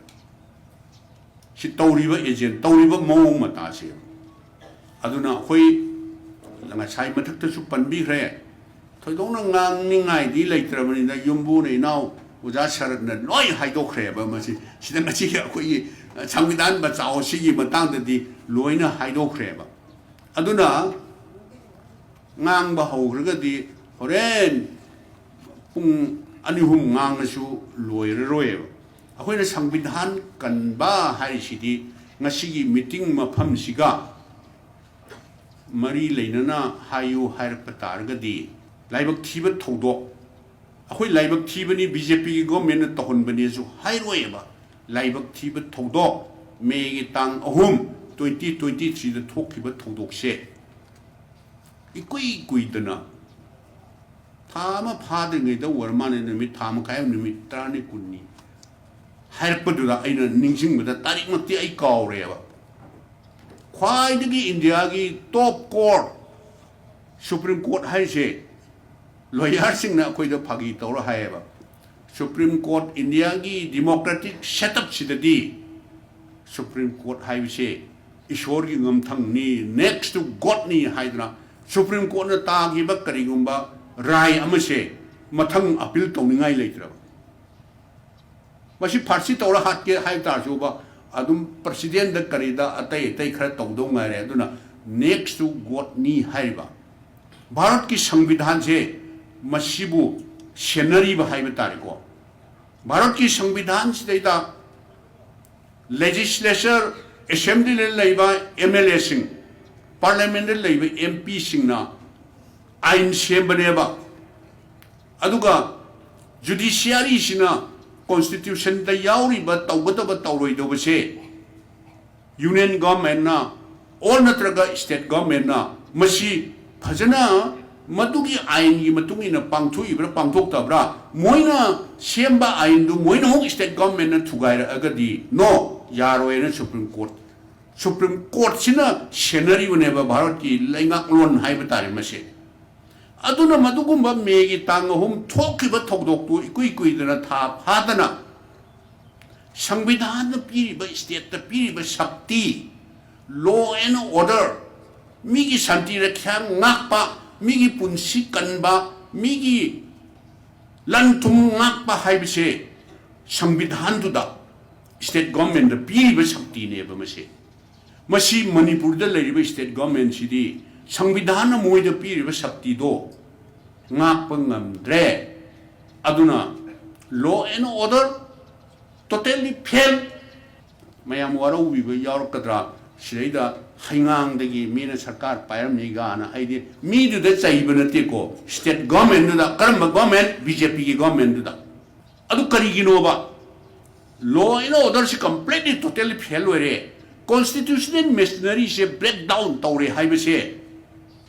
ꯁꯤ ꯇꯧꯔꯤꯕ ꯑꯦꯖꯦꯟ, ꯇꯧꯔꯤꯕ ꯃꯑꯣꯡ ꯃꯇꯥꯁꯦ꯫ ꯑꯗꯨꯅ ꯑꯩꯈꯣꯏ ꯉꯁꯥꯏ ꯃꯊꯛꯇꯁꯨ ꯄꯟꯕꯤꯈ꯭ꯔꯦ, ꯊꯣꯏꯗꯣꯛꯅ ꯉꯥꯡꯅꯤꯡꯉꯥꯏꯗꯤ ꯂꯩꯇ꯭ꯔꯕꯅꯤꯅ, ꯌꯨꯝꯕꯨꯅ, ꯏꯅꯥꯎ ꯑꯣꯖꯥ ꯁꯔꯠꯅ ꯂꯣꯏ ꯍꯥꯏꯗꯣꯛꯈ꯭ꯔꯦꯕ꯫ ꯃꯁꯤ, ꯁꯤꯗ ꯉꯁꯤꯒꯤ ꯑꯩꯈꯣꯏꯒꯤ ꯁꯪꯕꯤꯙꯥꯟ ꯕꯆꯥꯎ ꯑꯁꯤꯒꯤ ꯃꯇꯥꯡꯗꯗꯤ ꯂꯣꯏꯅ ꯍꯥꯏꯗꯣꯛꯈ꯭ꯔꯦꯕ꯫ ꯑꯗꯨꯅ ꯉꯥꯡꯕ ꯍꯧꯈ꯭ꯔꯒꯗꯤ ꯍꯣꯔꯦꯟ ꯄꯨꯡ ꯑꯅꯤ ꯑꯍꯨꯝ ꯉꯥꯡꯉꯁꯨ ꯂꯣꯏꯔꯔꯣꯏꯕ꯫ ꯑꯩꯈꯣꯏꯅ ꯁꯪꯕꯤꯙꯥꯟ ꯀꯟꯕ ꯍꯥꯏꯔꯤꯁꯤꯗꯤ ꯉꯁꯤꯒꯤ ꯃꯤꯇꯤꯡ ꯃꯐꯝꯁꯤꯒ ꯃꯔꯤ ꯂꯩꯅꯅ ꯍꯥꯏꯌꯨ ꯍꯥꯏꯔꯛꯄ ꯇꯥꯔꯒꯗꯤ, ꯂꯥꯏꯕꯛ ꯊꯤꯕ ꯊꯧꯗꯣꯛ, ꯑꯩꯈꯣꯏ ꯂꯥꯏꯕꯛ ꯊꯤꯕꯅꯤ, ꯕꯤ ꯖꯦ ꯄꯤꯒꯤ ꯒꯣꯔꯃꯦꯟꯅ ꯇꯧꯍꯟꯕꯅꯦꯁꯨ ꯍꯥꯏꯔꯣꯏꯕ꯫ ꯂꯥꯏꯕꯛ ꯊꯤꯕ ꯊꯧꯗꯣꯛ, ꯃꯦꯒꯤ ꯇꯥꯡ ꯑꯍꯨꯝ, ꯇ꯭ꯋꯦꯟꯇꯤ ꯇ꯭ꯋꯦꯟꯇꯤ ꯊ꯭ꯔꯤꯗ ꯊꯣꯛꯈꯤꯕ ꯊꯧꯗꯣꯛꯁꯦ ꯏꯀꯨꯏ ꯀꯨꯏꯗꯅ ꯊꯥ ꯑꯃ ꯐꯥꯗ꯭ꯔꯤꯉꯩꯗ ꯑꯣꯏꯔ ꯃꯥꯜꯂꯦ, ꯅꯨꯃꯤꯠ ꯊꯥ ꯃꯈꯥꯏ ꯑꯃ, ꯅꯨꯃꯤꯠ ꯇꯔꯥꯅꯤ, ꯀꯨꯟꯅꯤ ꯍꯥꯏꯔꯛꯄꯗꯨꯗ ꯑꯩꯅ ꯅꯤꯡꯁꯤꯡꯕꯗ, ꯇꯥꯔꯤꯛꯃꯛꯇꯤ ꯑꯩ ꯀꯥꯎꯔꯦꯕ, ꯈ꯭ꯋꯥꯏꯗꯒꯤ ꯏꯟꯗꯤꯌꯥꯒꯤ ꯇꯣꯞ ꯀꯣꯔꯠ, ꯁꯨꯄ꯭ꯔꯤꯝ ꯀꯣꯔꯠ ꯍꯥꯏꯁꯦ, ꯂꯣꯌꯔꯁꯤꯡꯅ ꯑꯩꯈꯣꯏꯗ ꯐꯥꯒꯤ ꯇꯧꯔ ꯍꯥꯏꯌꯦꯕ, ꯁꯨꯄ꯭ꯔꯤꯝ ꯀꯣꯔꯠ, ꯏꯟꯗꯤꯌꯥꯒꯤ ꯗꯤꯃꯣꯀ꯭ꯔꯦꯇꯤꯛ ꯁꯦꯠꯑꯞꯁꯤꯗꯗꯤ ꯁꯨꯄ꯭ꯔꯤꯝ ꯀꯣꯔꯠ ꯍꯥꯏꯕꯁꯦ ꯏꯁꯣꯔꯒꯤ ꯉꯝꯊꯪꯅꯤ, next to Godꯅꯤ ꯍꯥꯏꯗꯅ ꯁꯨꯄ꯭ꯔꯤꯝ ꯀꯣꯔꯠꯅ ꯇꯥꯈꯤꯕ ꯀꯔꯤꯒꯨꯝꯕ ꯔꯥꯏ ꯑꯃꯁꯦ ꯃꯊꯪ ꯑꯄꯤꯜ ꯇꯧꯅꯤꯡꯉꯥꯏ ꯂꯩꯇ꯭ꯔꯕ꯫ ꯃꯁꯤ ꯐꯥꯔꯁꯤ ꯇꯧꯔ ꯍꯥꯠꯀꯦ ꯍꯥꯏ ꯇꯥꯔꯁꯨꯕ, ꯑꯗꯨꯝ ꯄ꯭ꯔꯁꯤꯗꯦꯟꯗ ꯀꯔꯤꯗ ꯑꯇꯩ ꯑꯇꯩ ꯈꯔ ꯇꯧꯗꯧ ꯉꯥꯏꯔꯦ꯫ ꯑꯗꯨꯅ next to Godꯅꯤ ꯍꯥꯏꯔꯤꯕ ꯚꯥꯔꯠꯀꯤ ꯁꯪꯕꯤꯙꯥꯟꯁꯦ ꯃꯁꯤꯕꯨ ꯁꯦꯟꯅꯔꯤꯕ ꯍꯥꯏꯕ ꯇꯥꯔꯦꯀꯣ꯫ ꯚꯥꯔꯠꯀꯤ ꯁꯪꯕꯤꯙꯥꯟꯁꯤꯗꯩꯗ ꯂꯦꯖꯤꯁꯂꯦꯆꯔ, ꯑꯦꯁꯦꯝꯕ꯭ꯂꯤꯗ ꯂꯩꯕ ꯑꯦꯝ ꯑꯦꯜ ꯑꯦꯁꯤꯡ, ꯄꯥꯔꯂꯤꯌꯥꯃꯦꯟꯗ ꯂꯩꯕ ꯑꯦꯝ ꯄꯤꯁꯤꯡꯅ ꯑꯥꯏꯟ ꯁꯦꯝꯕꯅꯦꯕ꯫ ꯑꯗꯨꯒ ꯖꯨꯗꯤꯁꯤꯌꯥꯔꯤꯁꯤꯅ ꯀꯣꯟꯁꯇꯤꯇ꯭ꯌꯨꯁꯟꯗ ꯌꯥꯎꯔꯤꯕ ꯇꯧꯒꯗꯕ ꯇꯧꯔꯣꯏꯗꯕꯁꯦ ꯌꯨꯅꯤꯌꯟ ꯒꯚꯔꯟꯃꯦꯟꯅ ꯑꯣꯔ ꯅꯠꯇ꯭ꯔꯒ ꯁ꯭ꯇꯦꯠ ꯒꯚꯔꯟꯃꯦꯟꯅ ꯃꯁꯤ ꯐꯖꯅ ꯃꯗꯨꯒꯤ ꯑꯥꯏꯟꯒꯤ ꯃꯇꯨꯡ ꯏꯟꯅ ꯄꯥꯡꯊꯣꯛꯏꯕ꯭ꯔꯥ ꯄꯥꯡꯊꯣꯛꯇꯕ꯭ꯔꯥ, ꯃꯣꯏꯅ ꯁꯦꯝꯕ ꯑꯥꯏꯟꯗꯨ ꯃꯣꯏꯅ ꯑꯃꯨꯛ ꯁ꯭ꯇꯦꯠ ꯒꯚꯔꯟꯃꯦꯟꯅ ꯊꯨꯒꯥꯏꯔꯛꯑꯒꯗꯤ, ꯅꯣ, ꯌꯥꯔꯣꯏꯅ ꯁꯨꯄ꯭ꯔꯤꯝ ꯀꯣꯔꯠ, ꯁꯨꯄ꯭ꯔꯤꯝ ꯀꯣꯔꯠꯁꯤꯅ ꯁꯦꯟꯅꯔꯤꯕꯅꯦꯕ ꯚꯥꯔꯠꯀꯤ ꯂꯩꯉꯥꯛꯂꯣꯟ ꯍꯥꯏꯕ ꯇꯥꯔꯦ ꯃꯁꯦ꯫ ꯑꯗꯨꯅ ꯃꯗꯨꯒꯨꯝꯕ ꯃꯦꯒꯤ ꯇꯥꯡ ꯑꯍꯨꯝ ꯊꯣꯛꯈꯤꯕ ꯊꯧꯗꯣꯛꯇꯨ ꯏꯀꯨꯏ ꯀꯨꯏꯗꯅ ꯊꯥ ꯐꯥꯗꯅ ꯁꯪꯕꯤꯙꯥꯟꯅ ꯄꯤꯔꯤꯕ, ꯁ꯭ꯇꯦꯠꯇ ꯄꯤꯔꯤꯕ ꯁꯛꯇꯤ, law and order, ꯃꯤꯒꯤ ꯁꯥꯟꯇꯤ ꯔꯛꯈ꯭ꯌꯥ ꯉꯥꯛꯄ, ꯃꯤꯒꯤ ꯄꯨꯟꯁꯤ ꯀꯟꯕ, ꯃꯤꯒꯤ ꯂꯟ ꯊꯨꯝ ꯉꯥꯛꯄ ꯍꯥꯏꯕꯁꯦ ꯁꯪꯕꯤꯙꯥꯟꯗꯨꯗ, ꯁ꯭ꯇꯦꯠ ꯒꯚꯔꯟꯃꯦꯟꯗ ꯄꯤꯔꯤꯕ ꯁꯛꯇꯤꯅꯦꯕ ꯃꯁꯦ꯫ ꯃꯁꯤ ꯃꯅꯤꯄꯨꯔꯗ ꯂꯩꯔꯤꯕ ꯁ꯭ꯇꯦꯠ ꯒꯚꯔꯟꯃꯦꯟꯁꯤꯗꯤ ꯁꯪꯕꯤꯙꯥꯟꯅ ꯃꯣꯏꯗ ꯄꯤꯔꯤꯕ ꯁꯛꯇꯤꯗꯣ ꯉꯥꯛꯄ ꯉꯝꯗ꯭ꯔꯦ꯫ ꯑꯗꯨꯅ law and order totally fail꯫ ꯃꯌꯥꯝ ꯋꯥꯔꯧꯕꯤꯕ ꯌꯥꯎꯔꯛꯀꯗ꯭ꯔꯥ, ꯁꯤꯗꯩꯗ ꯍꯩꯉꯥꯡꯗꯒꯤ ꯃꯤꯅ ꯁꯔꯀꯥꯔ ꯄꯥꯏꯔꯝꯃꯤ ꯒꯥꯅ, ꯑꯩꯗꯤ ꯃꯤꯗꯨꯗ ꯆꯩꯕ ꯅꯠꯇꯦꯀꯣ, ꯁ꯭ꯇꯦꯠ ꯒꯚꯔꯟꯃꯦꯟꯗꯨꯗ꯫ ꯀꯔꯝꯕ ꯒꯚꯔꯟꯃꯦꯟ? ꯕꯤ ꯖꯦ ꯄꯤꯒꯤ ꯒꯚꯔꯟꯃꯦꯟꯗꯨꯗ꯫ ꯑꯗꯨ ꯀꯔꯤꯒꯤꯅꯣꯕ? Law and orderꯁꯤ completely totally fail ꯑꯣꯏꯔꯦ, constitutional machineryꯁꯦ break down ꯇꯧꯔꯦ ꯍꯥꯏꯕꯁꯦ,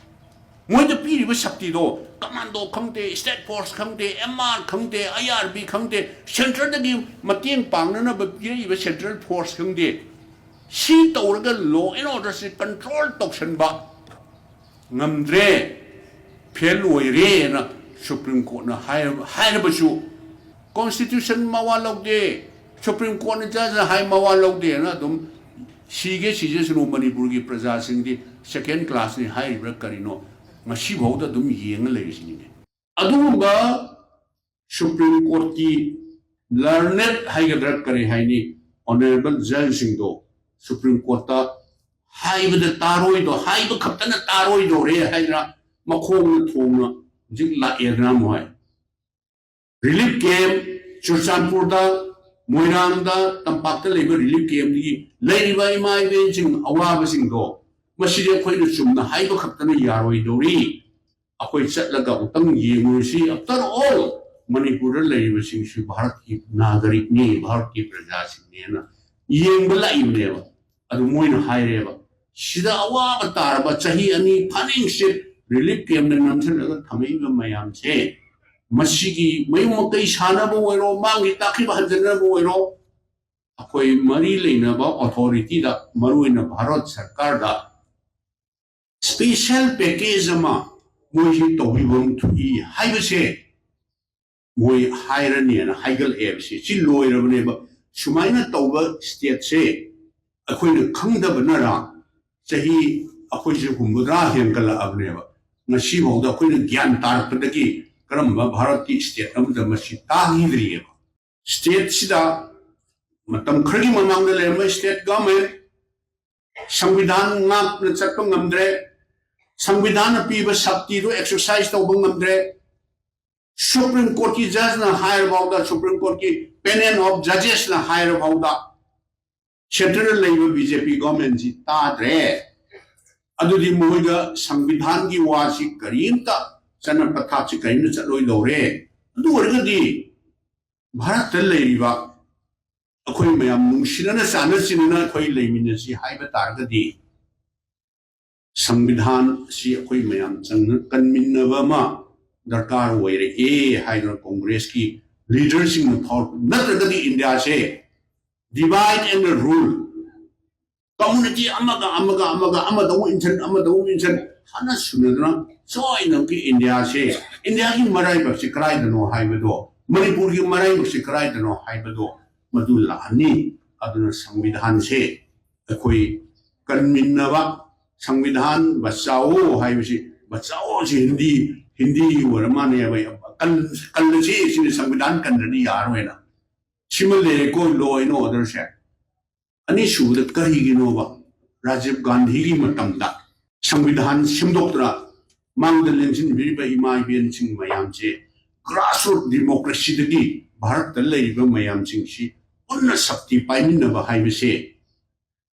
ꯃꯣꯏꯗ ꯄꯤꯔꯤꯕ ꯁꯛꯇꯤꯗꯣ ꯀꯃꯥꯟꯗꯣ ꯈꯪꯗꯦ, ꯁ꯭ꯇꯦꯠ ꯐꯣꯔꯁ ꯈꯪꯗꯦ, ꯑꯦꯝ ꯑꯥꯔ ꯈꯪꯗꯦ, ꯑꯥꯏ ꯑꯥꯔ ꯕꯤ ꯈꯪꯗꯦ, ꯁꯦꯟꯇ꯭ꯔꯗꯒꯤ ꯃꯇꯦꯡ ꯄꯥꯡꯅꯅꯕ ꯄꯤꯔꯛꯏꯕ ꯁꯦꯟꯇ꯭ꯔꯦꯜ ꯐꯣꯔꯁ ꯈꯪꯗꯦ, ꯁꯤ ꯇꯧꯔꯒ ꯂꯣ ꯑꯦꯟ ꯑꯣꯔꯗꯔꯁꯤ ꯀꯟꯇ꯭ꯔꯣꯜ ꯇꯧꯁꯟꯕ ꯉꯝꯗ꯭ꯔꯦ, ꯐꯦꯜ ꯑꯣꯏꯔꯦꯅ ꯁꯨꯄ꯭ꯔꯤꯝ ꯀꯣꯔꯠꯅ ꯍꯥꯏꯔꯕ- ꯍꯥꯏꯔꯕꯁꯨ, ꯀꯣꯟꯁꯇꯤꯇ꯭ꯌꯨꯁꯟ ꯃꯋꯥ ꯂꯧꯗꯦ, ꯁꯨꯄ꯭ꯔꯤꯝ ꯀꯣꯔꯠꯅ ꯖꯁꯅ ꯍꯥꯏ ꯃꯋꯥ ꯂꯧꯗꯦꯅ ꯑꯗꯨꯝ ꯁꯤꯒꯦ ꯁꯤꯖꯁꯅꯨ, ꯃꯅꯤꯄꯨꯔꯒꯤ ꯄ꯭ꯔꯖꯥꯁꯤꯡꯗꯤ ꯁꯦꯀꯦꯟ ꯀ꯭ꯂꯥꯁꯅꯤ ꯍꯥꯏꯔꯤꯕ꯭ꯔꯥ ꯀꯔꯤꯅꯣ, ꯉꯁꯤꯐꯥꯎꯗ ꯑꯗꯨꯝ ꯌꯦꯡꯉ ꯂꯩꯔꯤꯁꯤꯅꯤꯅꯦ꯫ ꯑꯗꯨꯒꯨꯝꯕ ꯁꯨꯄ꯭ꯔꯤꯝ ꯀꯣꯔꯠꯀꯤ ꯂꯔꯅꯦꯠ ꯍꯥꯏꯒꯗ꯭ꯔꯥ ꯀꯔꯤ ꯍꯥꯏꯅꯤ, ꯑꯣꯅꯔꯦꯕꯜ ꯖꯖꯁꯤꯡꯗꯣ ꯁꯨꯄ꯭ꯔꯤꯝ ꯀꯣꯔꯠꯇ ꯍꯥꯏꯕꯗ ꯇꯥꯔꯣꯏꯗꯣ, ꯍꯥꯏꯕ ꯈꯛꯇꯅ ꯇꯥꯔꯣꯏꯗꯧꯔꯦ ꯍꯥꯏꯗꯅ ꯃꯈꯣꯡꯅ ꯊꯣꯡꯅ ꯍꯧꯖꯤꯛ ꯂꯥꯛꯑꯦꯗꯅ ꯃꯣꯏ꯫ ꯔꯤꯂꯤꯐ ꯀꯦꯝꯞ ꯆꯨꯔꯆꯥꯟꯄꯨꯔꯗ, ꯃꯣꯏꯔꯥꯡꯗ, ꯇꯝꯄꯥꯛꯇ ꯂꯩꯕ ꯔꯤꯂꯤꯐ ꯀꯦꯝꯞꯇꯒꯤ ꯂꯩꯔꯤꯕ ꯏꯃꯥ ꯏꯕꯦꯟꯁꯤꯡ ꯑꯋꯥꯕꯁꯤꯡꯗꯣ, ꯃꯁꯤꯗꯤ ꯑꯩꯈꯣꯏꯅ ꯆꯨꯝꯅ ꯍꯥꯏꯕ ꯈꯛꯇꯅ ꯌꯥꯔꯣꯏꯗꯧꯔꯤ꯫ ꯑꯩꯈꯣꯏ ꯆꯠꯂꯒ ꯑꯃꯨꯛꯇꯪ ꯌꯦꯡꯉꯨꯔꯁꯤ꯫ After all, ꯃꯅꯤꯄꯨꯔꯗ ꯂꯩꯔꯤꯕꯁꯤꯡꯁꯨ ꯚꯥꯔꯠꯀꯤ ꯅꯥꯒꯔꯤꯛꯅꯤ, ꯚꯥꯔꯠꯀꯤ ꯄ꯭ꯔꯖꯥꯁꯤꯡꯅꯦꯅ ꯌꯦꯡꯕ ꯂꯥꯛꯏꯕꯅꯦꯕ꯫ ꯑꯗꯨ ꯃꯣꯏꯅ ꯍꯥꯏꯔꯦꯕ, ꯁꯤꯗ ꯑꯋꯥꯕ ꯇꯥꯔꯕ ꯆꯍꯤ ꯑꯅꯤ ꯐꯥꯅꯤꯡꯁꯤꯠ ꯔꯤꯂꯤꯐ ꯀꯦꯝꯞꯅ ꯅꯝꯁꯤꯜꯂꯒ ꯊꯝꯃꯛꯏꯕ ꯃꯌꯥꯝꯁꯦ, ꯃꯁꯤꯒꯤ ꯃꯌꯨꯝ ꯃꯀꯩ ꯁꯥꯅꯕ ꯑꯣꯏꯔꯣ, ꯃꯥꯡꯈꯤ ꯇꯥꯈꯤꯕ ꯍꯟꯖꯤꯟꯅꯕ ꯑꯣꯏꯔꯣ, ꯑꯩꯈꯣꯏ ꯃꯔꯤ ꯂꯩꯅꯕ ꯑꯣꯊꯣꯔꯤꯇꯤꯗ, ꯃꯔꯨꯑꯣꯏꯅ ꯚꯥꯔꯠ ꯁꯔꯀꯥꯔꯗ ꯁ꯭ꯄꯦꯁꯦꯜ ꯄꯦꯀꯦꯖ ꯑꯃ ꯃꯣꯏꯁꯤ ꯇꯧꯕꯤꯐꯝ ꯊꯣꯛꯏ ꯍꯥꯏꯕꯁꯦ ꯃꯣꯏ ꯍꯥꯏꯔꯅꯤꯅ ꯍꯥꯏꯒꯠꯂꯛꯑꯦꯕ꯫ ꯁꯤ ꯁꯤ ꯂꯣꯏꯔꯕꯅꯦꯕ꯫ ꯁꯨꯃꯥꯏꯅ ꯇꯧꯕ ꯁ꯭ꯇꯦꯠꯁꯦ ꯑꯩꯈꯣꯏꯅ ꯈꯪꯗꯕꯅꯔ ꯆꯍꯤ ꯑꯩꯈꯣꯏꯁꯦ ꯍꯨꯝꯐꯨꯇꯔꯥ ꯍꯦꯟꯒꯠꯂꯛꯑꯕꯅꯦꯕ꯫ ꯉꯁꯤꯐꯥꯎꯗ ꯑꯩꯈꯣꯏꯅ ꯒ꯭ꯌꯥꯟ ꯇꯥꯔꯛꯄꯗꯒꯤ ꯀꯔꯝꯕ ꯚꯥꯔꯠꯀꯤ ꯁ꯭ꯇꯦꯠ ꯑꯃꯗ ꯃꯁꯤ ꯇꯥꯈꯤꯗ꯭ꯔꯤꯑꯕ꯫ ꯁ꯭ꯇꯦꯠꯁꯤꯗ ꯃꯇꯝ ꯈꯔꯒꯤ ꯃꯃꯥꯡꯗ ꯂꯩꯔꯝꯕ ꯁ꯭ꯇꯦꯠ ꯒꯚꯔꯟꯃꯦꯟꯠ ꯁꯪꯕꯤꯙꯥꯟ ꯉꯥꯛꯅ ꯆꯠꯄ ꯉꯝꯗ꯭ꯔꯦ, ꯁꯪꯕꯤꯙꯥꯟꯅ ꯄꯤꯕ ꯁꯛꯇꯤꯗꯨ ꯑꯦꯛꯁꯔꯁꯥꯏꯁ ꯇꯧꯕ ꯉꯝꯗ꯭ꯔꯦ꯫ ꯁꯨꯄ꯭ꯔꯤꯝ ꯀꯣꯔꯠꯀꯤ ꯖꯖꯅ ꯍꯥꯏꯔꯐꯥꯎꯗ, ꯁꯨꯄ꯭ꯔꯤꯝ ꯀꯣꯔꯠꯀꯤ ꯄꯦꯅꯦꯜ ꯑꯣꯐ ꯖꯖꯦꯁꯅ ꯍꯥꯏꯔꯐꯥꯎꯗ ꯁꯦꯟꯇ꯭ꯔꯦꯜꯗ ꯂꯩꯕ ꯕꯤ ꯖꯦ ꯄꯤ ꯒꯚꯔꯟꯃꯦꯟꯠꯁꯤ ꯇꯥꯗ꯭ꯔꯦ꯫ ꯑꯗꯨꯗꯤ ꯃꯣꯏꯗ ꯁꯪꯕꯤꯙꯥꯟꯒꯤ ꯋꯥꯁꯤ ꯀꯔꯤꯝꯇ, ꯆꯠꯅ ꯄꯊꯥꯞꯁꯤ ꯀꯔꯤꯝꯇ ꯆꯠꯂꯣꯏꯗꯧꯔꯦ꯫ ꯑꯗꯨ ꯑꯣꯏꯔꯒꯗꯤ ꯚꯥꯔꯠꯇ ꯂꯩꯔꯤꯕ ꯑꯩꯈꯣꯏ ꯃꯌꯥꯝ ꯅꯨꯡꯁꯤꯅꯅ ꯆꯥꯟꯅ ꯆꯤꯟꯅꯅ ꯑꯩꯈꯣꯏ ꯂꯩꯃꯤꯟꯅꯁꯤ ꯍꯥꯏꯕ ꯇꯥꯔꯒꯗꯤ, ꯁꯪꯕꯤꯙꯥꯟ ꯑꯁꯤ ꯑꯩꯈꯣꯏ ꯃꯌꯥꯝ ꯆꯪꯅ ꯀꯟꯃꯤꯟꯅꯕ ꯑꯃ ꯗꯔꯀꯥꯔ ꯑꯣꯏꯔꯛꯑꯦ ꯍꯥꯏꯗꯅ ꯀꯣꯡꯒ꯭ꯔꯦꯁꯀꯤ ꯂꯤꯗꯔꯁꯤꯡꯅ ꯐꯥꯎꯔꯛꯄ ꯅꯠꯇ꯭ꯔꯒꯗꯤ ꯏꯟꯗꯤꯌꯥꯁꯦ divide and rule, ꯀꯝꯃꯨꯅꯤꯇꯤ ꯑꯃꯒ ꯑꯃꯒ ꯑꯃꯒ ꯑꯃꯗ ꯑꯃꯨꯛ ꯏꯟꯁꯟ ꯑꯃꯗ ꯑꯃꯨꯛ ꯏꯟꯁꯟ ꯍꯥꯟꯅ ꯁꯨꯅꯗꯅ ꯁꯣꯏꯅꯃꯛꯀꯤ ꯏꯟꯗꯤꯌꯥꯁꯦ, ꯏꯟꯗꯤꯌꯥꯒꯤ ꯃꯔꯥꯏꯕꯛꯁꯦ ꯀꯗꯥꯏꯗꯅꯣ ꯍꯥꯏꯕꯗꯣ, ꯃꯅꯤꯄꯨꯔꯒꯤ ꯃꯔꯥꯏꯕꯛꯁꯦ ꯀꯗꯥꯏꯗꯅꯣ ꯍꯥꯏꯕꯗꯣ ꯃꯗꯨ ꯂꯥꯛꯑꯅꯤ꯫ ꯑꯗꯨꯅ ꯁꯪꯕꯤꯙꯥꯟꯁꯦ ꯑꯩꯈꯣꯏ ꯀꯟꯃꯤꯟꯅꯕ, ꯁꯪꯕꯤꯙꯥꯟ ꯕꯆꯥꯑꯣ ꯍꯥꯏꯕꯁꯤ, ꯕꯆꯥꯑꯣꯁꯤ ꯍꯤꯟꯗꯤ ꯍꯤꯟꯗꯤ ꯑꯣꯏꯔ ꯃꯥꯜꯂꯦꯕ꯫ ꯀꯜ- ꯀꯜꯂꯁꯤ ꯁꯤꯅꯤ, ꯁꯪꯕꯤꯙꯥꯟ ꯀꯟꯗ꯭ꯔꯗꯤ ꯌꯥꯔꯣꯏꯅ꯫ ꯁꯤꯃ ꯂꯩꯔꯦꯀꯣ law and orderꯁꯦ꯫ ꯑꯅꯤꯁꯨꯕꯗ ꯀꯔꯤꯒꯤꯅꯣꯕ ꯔꯥꯖꯤꯕ ꯒꯥꯟꯙꯤꯒꯤ ꯃꯇꯝꯗ ꯁꯪꯕꯤꯙꯥꯟ ꯁꯦꯝꯗꯣꯛꯇꯅ ꯃꯥꯡꯗ ꯂꯦꯡꯁꯤꯟꯕꯤꯔꯤꯕ ꯏꯃꯥ ꯏꯕꯦꯟꯁꯤꯡ ꯃꯌꯥꯝꯁꯦ grassroot democracyꯗꯒꯤ ꯚꯥꯔꯠꯇ ꯂꯩꯔꯤꯕ ꯃꯌꯥꯝꯁꯤꯡꯁꯤ ꯄꯨꯟꯅ ꯁꯛꯇꯤ ꯄꯥꯏꯃꯤꯟꯅꯕ ꯍꯥꯏꯕꯁꯦ,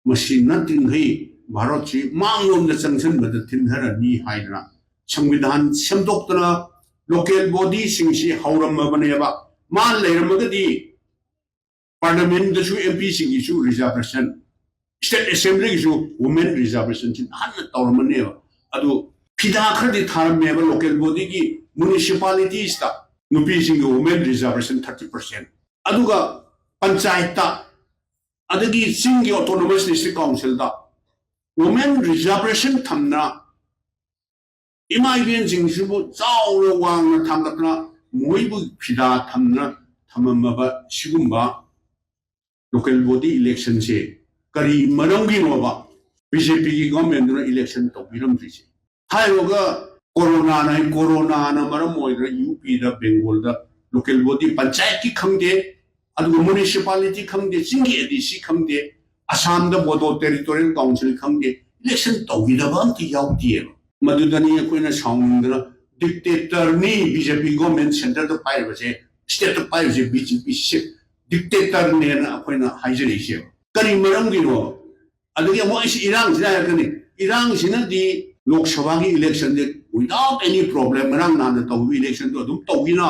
ꯃꯁꯤ ꯅꯠꯇ꯭ꯔꯤꯉꯩ ꯚꯥꯔꯠꯁꯤ ꯃꯥꯡꯂꯣꯝꯗ ꯆꯪꯁꯤꯟꯕꯗ ꯊꯤꯟꯊꯔꯅꯤ ꯍꯥꯏꯗꯅ ꯁꯪꯕꯤꯙꯥꯟ ꯁꯦꯝꯗꯣꯛꯇꯅ local bodyꯁꯤꯡꯁꯤ ꯍꯧꯔꯝꯃꯕꯅꯦꯕ꯫ ꯃꯥ ꯂꯩꯔꯝꯃꯒꯗꯤ parliamentꯗꯁꯨ MPꯁꯤꯡꯒꯤꯁꯨ reservation, state assemblyꯒꯤꯁꯨ women reservationꯁꯤ ꯍꯥꯟꯅ ꯇꯧꯔꯝꯃꯅꯦꯕ꯫ ꯑꯗꯨ ꯐꯤꯗꯥ ꯈꯔꯗꯤ ꯊꯥꯔꯝꯃꯦꯕ local bodyꯒꯤ municipalitiesꯇ ꯅꯨꯄꯤꯁꯤꯡꯒꯤ women reservation thirty percent꯫ ꯑꯗꯨꯒ ꯄꯟꯆꯥꯌꯠꯇ, ꯑꯗꯒꯤ ꯆꯤꯡꯒꯤ autonomous district councilꯗ women reservation ꯊꯝꯅ ꯏꯃꯥ ꯏꯕꯦꯟꯁꯤꯡꯁꯤꯕꯨ ꯆꯥꯎꯅ ꯋꯥꯡꯅ ꯊꯥꯡꯒꯠꯇꯅ ꯃꯣꯏꯕꯨ ꯐꯤꯗꯥ ꯊꯝꯅ ꯊꯝꯃꯝꯃꯕ ꯁꯤꯒꯨꯝꯕ local body electionꯁꯦ ꯀꯔꯤ ꯃꯔꯝꯒꯤꯅꯣꯕ BJPꯒꯤ governmentꯗꯨꯅ election ꯇꯧꯕꯤꯔꯝꯗ꯭ꯔꯤꯁꯦ? ꯍꯥꯏꯔꯨꯔꯒ ꯀꯣꯔꯣꯅꯥꯅ, ꯀꯣꯔꯣꯅꯥꯅ ꯃꯔꯝ ꯑꯣꯏꯗꯅ UPꯗ, Bengalꯗ local body ꯄꯟꯆꯥꯌꯠꯀꯤ ꯈꯪꯗꯦ, ꯑꯗꯨꯒ municipality ꯈꯪꯗꯦ, ꯆꯤꯡꯒꯤ ADC ꯈꯪꯗꯦ, ꯑꯁꯥꯝꯗ Bodo Territorial Council ꯈꯪꯗꯦ, election ꯇꯧꯈꯤꯗꯕ ꯑꯝꯇ ꯌꯥꯎꯗꯦꯕ꯫ ꯃꯗꯨꯗꯅꯤ ꯑꯩꯈꯣꯏꯅ ꯁꯥꯎꯅꯤꯡꯗꯅ dictatorꯅꯤ BJP government centreꯗ ꯄꯥꯏꯔꯤꯕꯁꯦ, stateꯇ ꯄꯥꯏꯔꯤꯕꯁꯦ BJP dictatorꯅꯦꯅ ꯑꯩꯈꯣꯏꯅ ꯍꯥꯏꯖꯔꯛꯏꯁꯦꯕ꯫ ꯀꯔꯤ ꯃꯔꯝꯒꯤꯅꯣ? ꯑꯗꯒꯤ ꯑꯃꯨꯛ ꯑꯩꯁꯤ ꯏꯔꯥꯡꯁꯤꯅ ꯍꯥꯏꯔꯛꯀꯅꯤ, ꯏꯔꯥꯡꯁꯤꯅꯗꯤ ꯂꯣꯛ ꯁꯚꯥꯒꯤ electionꯁꯦ without any problem ꯉꯔꯥꯡ ꯅꯍꯥꯟꯗ ꯇꯧꯈꯤꯕ electionꯗꯣ ꯑꯗꯨꯝ ꯇꯧꯈꯤꯅ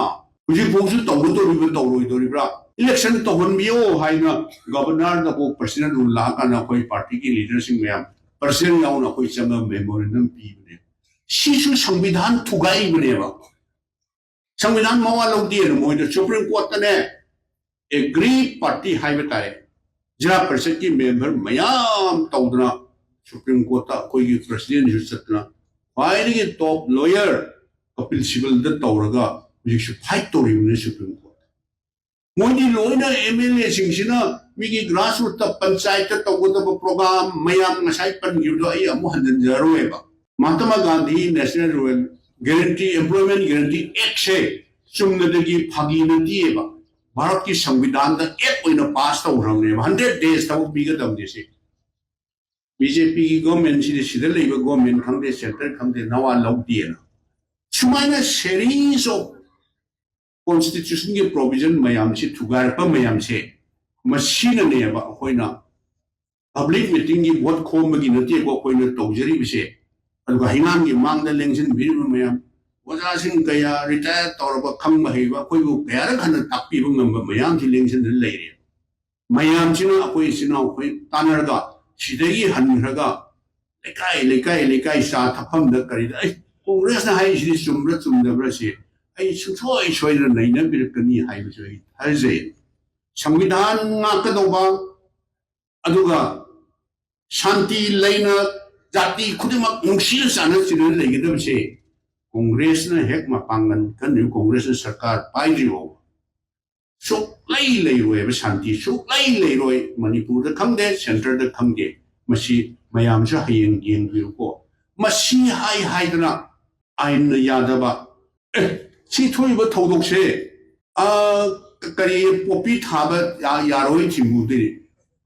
ꯍꯧꯖꯤꯛ ꯐꯥꯎꯁꯨ ꯇꯧꯒꯗꯧꯔꯤꯕ꯭ꯔꯥ ꯇꯧꯔꯣꯏꯗꯧꯔꯤꯕ꯭ꯔꯥ? Election ꯇꯧꯍꯟꯕꯤꯌꯣ ꯍꯥꯏꯅ governorꯗ ꯀꯣ personal rule ꯂꯥꯛꯑꯀꯥꯟꯗ ꯑꯩꯈꯣꯏ partyꯒꯤ leaderꯁꯤꯡ ꯃꯌꯥꯝ personal ꯌꯥꯎꯅ ꯑꯩꯈꯣꯏ ꯆꯪꯉꯒ memorandum ꯄꯤꯕꯅꯦ꯫ ꯁꯤꯁꯨ ꯁꯪꯕꯤꯙꯥꯟ ꯊꯨꯒꯥꯏꯕꯅꯦꯕ꯫ ꯁꯪꯕꯤꯙꯥꯟ ꯃꯋꯥ ꯂꯧꯗꯦꯅ ꯃꯣꯏꯗ ꯁꯨꯄ꯭ꯔꯤꯝ ꯀꯣꯔꯠꯇꯅꯦ ꯑꯦꯒ꯭ꯔꯤ ꯄꯥꯔꯇꯤ ꯍꯥꯏꯕ ꯇꯥꯔꯦ, ꯖꯤꯂꯥ ꯄꯔꯤꯁꯠꯀꯤ ꯃꯦꯝꯕꯔ ꯃꯌꯥꯝ ꯇꯧꯗꯅ ꯁꯨꯄ꯭ꯔꯤꯝ ꯀꯣꯔꯠꯇ ꯑꯩꯈꯣꯏꯒꯤ ꯄ꯭ꯔꯁꯤꯗꯦꯟꯁꯨ ꯆꯠꯇꯅ ꯈ꯭ꯋꯥꯏꯗꯒꯤ ꯇꯣꯞ ꯂꯣꯌꯔ ꯀꯄꯤꯜ ꯁꯤꯕꯜꯗ ꯇꯧꯔꯒ ꯍꯧꯖꯤꯛꯁꯨ ꯐꯥꯏꯠ ꯇꯧꯔꯤꯕꯅꯤ ꯁꯨꯄ꯭ꯔꯤꯝ ꯀꯣꯔꯠ꯫ ꯃꯣꯏꯗꯤ ꯂꯣꯏꯅ ꯑꯦꯝ ꯑꯦꯜ ꯑꯦꯁꯤꯡꯁꯤꯅ ꯃꯤꯒꯤ ꯒ꯭ꯔꯥꯁꯔꯨꯠꯇ ꯄꯟꯆꯥꯌꯠꯇ ꯇꯧꯒꯗꯕ ꯄ꯭ꯔꯣꯒ꯭ꯔꯥꯝ ꯃꯌꯥꯝ ꯉꯁꯥꯏ ꯄꯟꯈꯤꯕꯗꯣ ꯑꯩ ꯑꯃꯨꯛ ꯍꯟꯖꯤꯟꯖꯔꯔꯣꯏꯕ꯫ Mahatma Gandhi national rural guarantee, employment guarantee ꯑꯦꯛꯁꯦ ꯆꯨꯝꯅꯗꯒꯤ ꯐꯥꯒꯤ ꯅꯠꯇꯦꯕ꯫ ꯚꯥꯔꯠꯀꯤ ꯁꯪꯕꯤꯙꯥꯟꯗ ꯑꯦꯛ ꯑꯣꯏꯅ ꯄꯥꯁ ꯇꯧꯈ꯭ꯔꯕꯅꯦꯕ, ꯍꯟꯗ꯭ꯔꯦꯠ ꯗꯦꯖ ꯊꯕꯛ ꯄꯤꯒꯗꯕꯅꯦ ꯁꯤ꯫ ꯕꯤ ꯖꯦ ꯄꯤꯒꯤ ꯒꯣꯔꯃꯦꯟꯁꯤꯗꯤ, ꯁꯤꯗ ꯂꯩꯕ ꯒꯣꯔꯃꯦꯟ ꯈꯪꯗꯦ, ꯁꯦꯟꯇꯔ ꯈꯪꯗꯦ, ꯅꯋꯥ ꯂꯧꯗꯦꯅ꯫ ꯁꯨꯃꯥꯏꯅ ꯁꯦꯔꯤꯁ ꯑꯣꯐ ꯀꯣꯟꯁꯇꯤꯇ꯭ꯌꯨꯁꯟꯒꯤ ꯄ꯭ꯔꯣꯚꯤꯖꯟ ꯃꯌꯥꯝꯁꯤ ꯊꯨꯒꯥꯏꯔꯛꯄ ꯃꯌꯥꯝꯁꯦ ꯃꯁꯤꯅꯅꯦꯕ ꯑꯩꯈꯣꯏꯅ ꯄꯕ꯭ꯂꯤꯛ ꯃꯤꯇꯤꯡꯒꯤ ꯚꯣꯠ ꯈꯣꯝꯕꯒꯤ ꯅꯠꯇꯦꯀꯣ ꯑꯩꯈꯣꯏꯅ ꯇꯧꯖꯔꯤꯕꯁꯦ꯫ ꯑꯗꯨꯒ ꯍꯩꯉꯥꯡꯒꯤ ꯃꯥꯡꯗ ꯂꯦꯡꯁꯤꯟꯕꯤꯔꯤꯕ ꯃꯌꯥꯝ, ꯑꯣꯖꯥꯁꯤꯡ ꯀꯌꯥ ꯔꯤꯇꯥꯌꯔ ꯇꯧꯔꯕ ꯈꯪꯕ ꯍꯩꯕ ꯑꯩꯈꯣꯏꯕꯨ ꯀꯌꯥꯔꯛ ꯍꯟꯅ ꯇꯥꯛꯄꯤꯕ ꯉꯝꯕ ꯃꯌꯥꯝꯁꯤ ꯂꯦꯡꯁꯤꯟꯗꯨꯅ ꯂꯩꯔꯦ꯫ ꯃꯌꯥꯝꯁꯤꯅ ꯑꯩꯈꯣꯏ ꯏꯆꯤꯟ ꯏꯅꯥꯎ ꯑꯩꯈꯣꯏ ꯇꯥꯟꯅꯔꯒ ꯁꯤꯗꯒꯤ ꯍꯟꯈ꯭ꯔꯒ ꯂꯩꯀꯥꯏ ꯂꯩꯀꯥꯏ ꯂꯩꯀꯥꯏ ꯆꯥ ꯊꯛꯐꯝꯗ ꯀꯔꯤꯗ ꯑꯩ ꯀꯣꯡꯒ꯭ꯔꯦꯁꯅ ꯍꯥꯏꯔꯤꯁꯤꯗꯤ ꯆꯨꯝꯕ꯭ꯔꯥ ꯆꯨꯝꯗꯕ꯭ꯔꯥ ꯁꯤ ꯑꯩ ꯁꯨꯡꯁꯣꯏ ꯁꯣꯏꯗꯅ ꯅꯩꯅꯕꯤꯔꯛꯀꯅꯤ ꯍꯥꯏꯕꯁꯨ ꯑꯩ ꯊꯥꯖꯩ꯫ ꯁꯪꯕꯤꯙꯥꯟ ꯉꯥꯛꯀꯗꯧꯕ, ꯑꯗꯨꯒ ꯁꯥꯟꯇꯤ ꯂꯩꯅ ꯖꯥꯇꯤ ꯈꯨꯗꯤꯡꯃꯛ ꯅꯨꯡꯁꯤꯅ ꯆꯥꯟꯅ ꯆꯤꯟꯅ ꯂꯩꯒꯗꯕꯁꯦ ꯀꯣꯡꯒ꯭ꯔꯦꯁꯅ ꯍꯦꯛ ꯃꯄꯥꯡꯒꯜ ꯀꯟꯗ꯭ꯔꯤꯕ, ꯀꯣꯡꯒ꯭ꯔꯦꯁꯅ ꯁꯔꯀꯥꯔ ꯄꯥꯏꯗ꯭ꯔꯤ ꯐꯥꯎꯕ ꯁꯨꯛꯂꯩ ꯂꯩꯔꯣꯏꯕ, ꯁꯥꯟꯇꯤ ꯁꯨꯛꯂꯩ ꯂꯩꯔꯣꯏ꯫ ꯃꯅꯤꯄꯨꯔꯗ ꯈꯪꯗꯦ, ꯁꯦꯟꯇꯔꯗ ꯈꯪꯗꯦ꯫ ꯃꯁꯤ ꯃꯌꯥꯝꯁꯨ ꯍꯌꯦꯡ ꯌꯦꯡꯕꯤꯌꯨꯀꯣ꯫ ꯃꯁꯤ ꯍꯥꯏ ꯍꯥꯏꯗꯅ ꯑꯥꯏꯟꯅ ꯌꯥꯗꯕ, ꯑꯦ, ꯁꯤ ꯊꯣꯛꯏꯕ ꯊꯧꯗꯣꯛꯁꯦ, ꯑ, ꯀꯔꯤ, ꯄꯣꯄꯤ ꯊꯥꯕ ꯌꯥ-, ꯌꯥꯔꯣꯏ ꯊꯤꯡꯕꯗꯨꯅꯤ꯫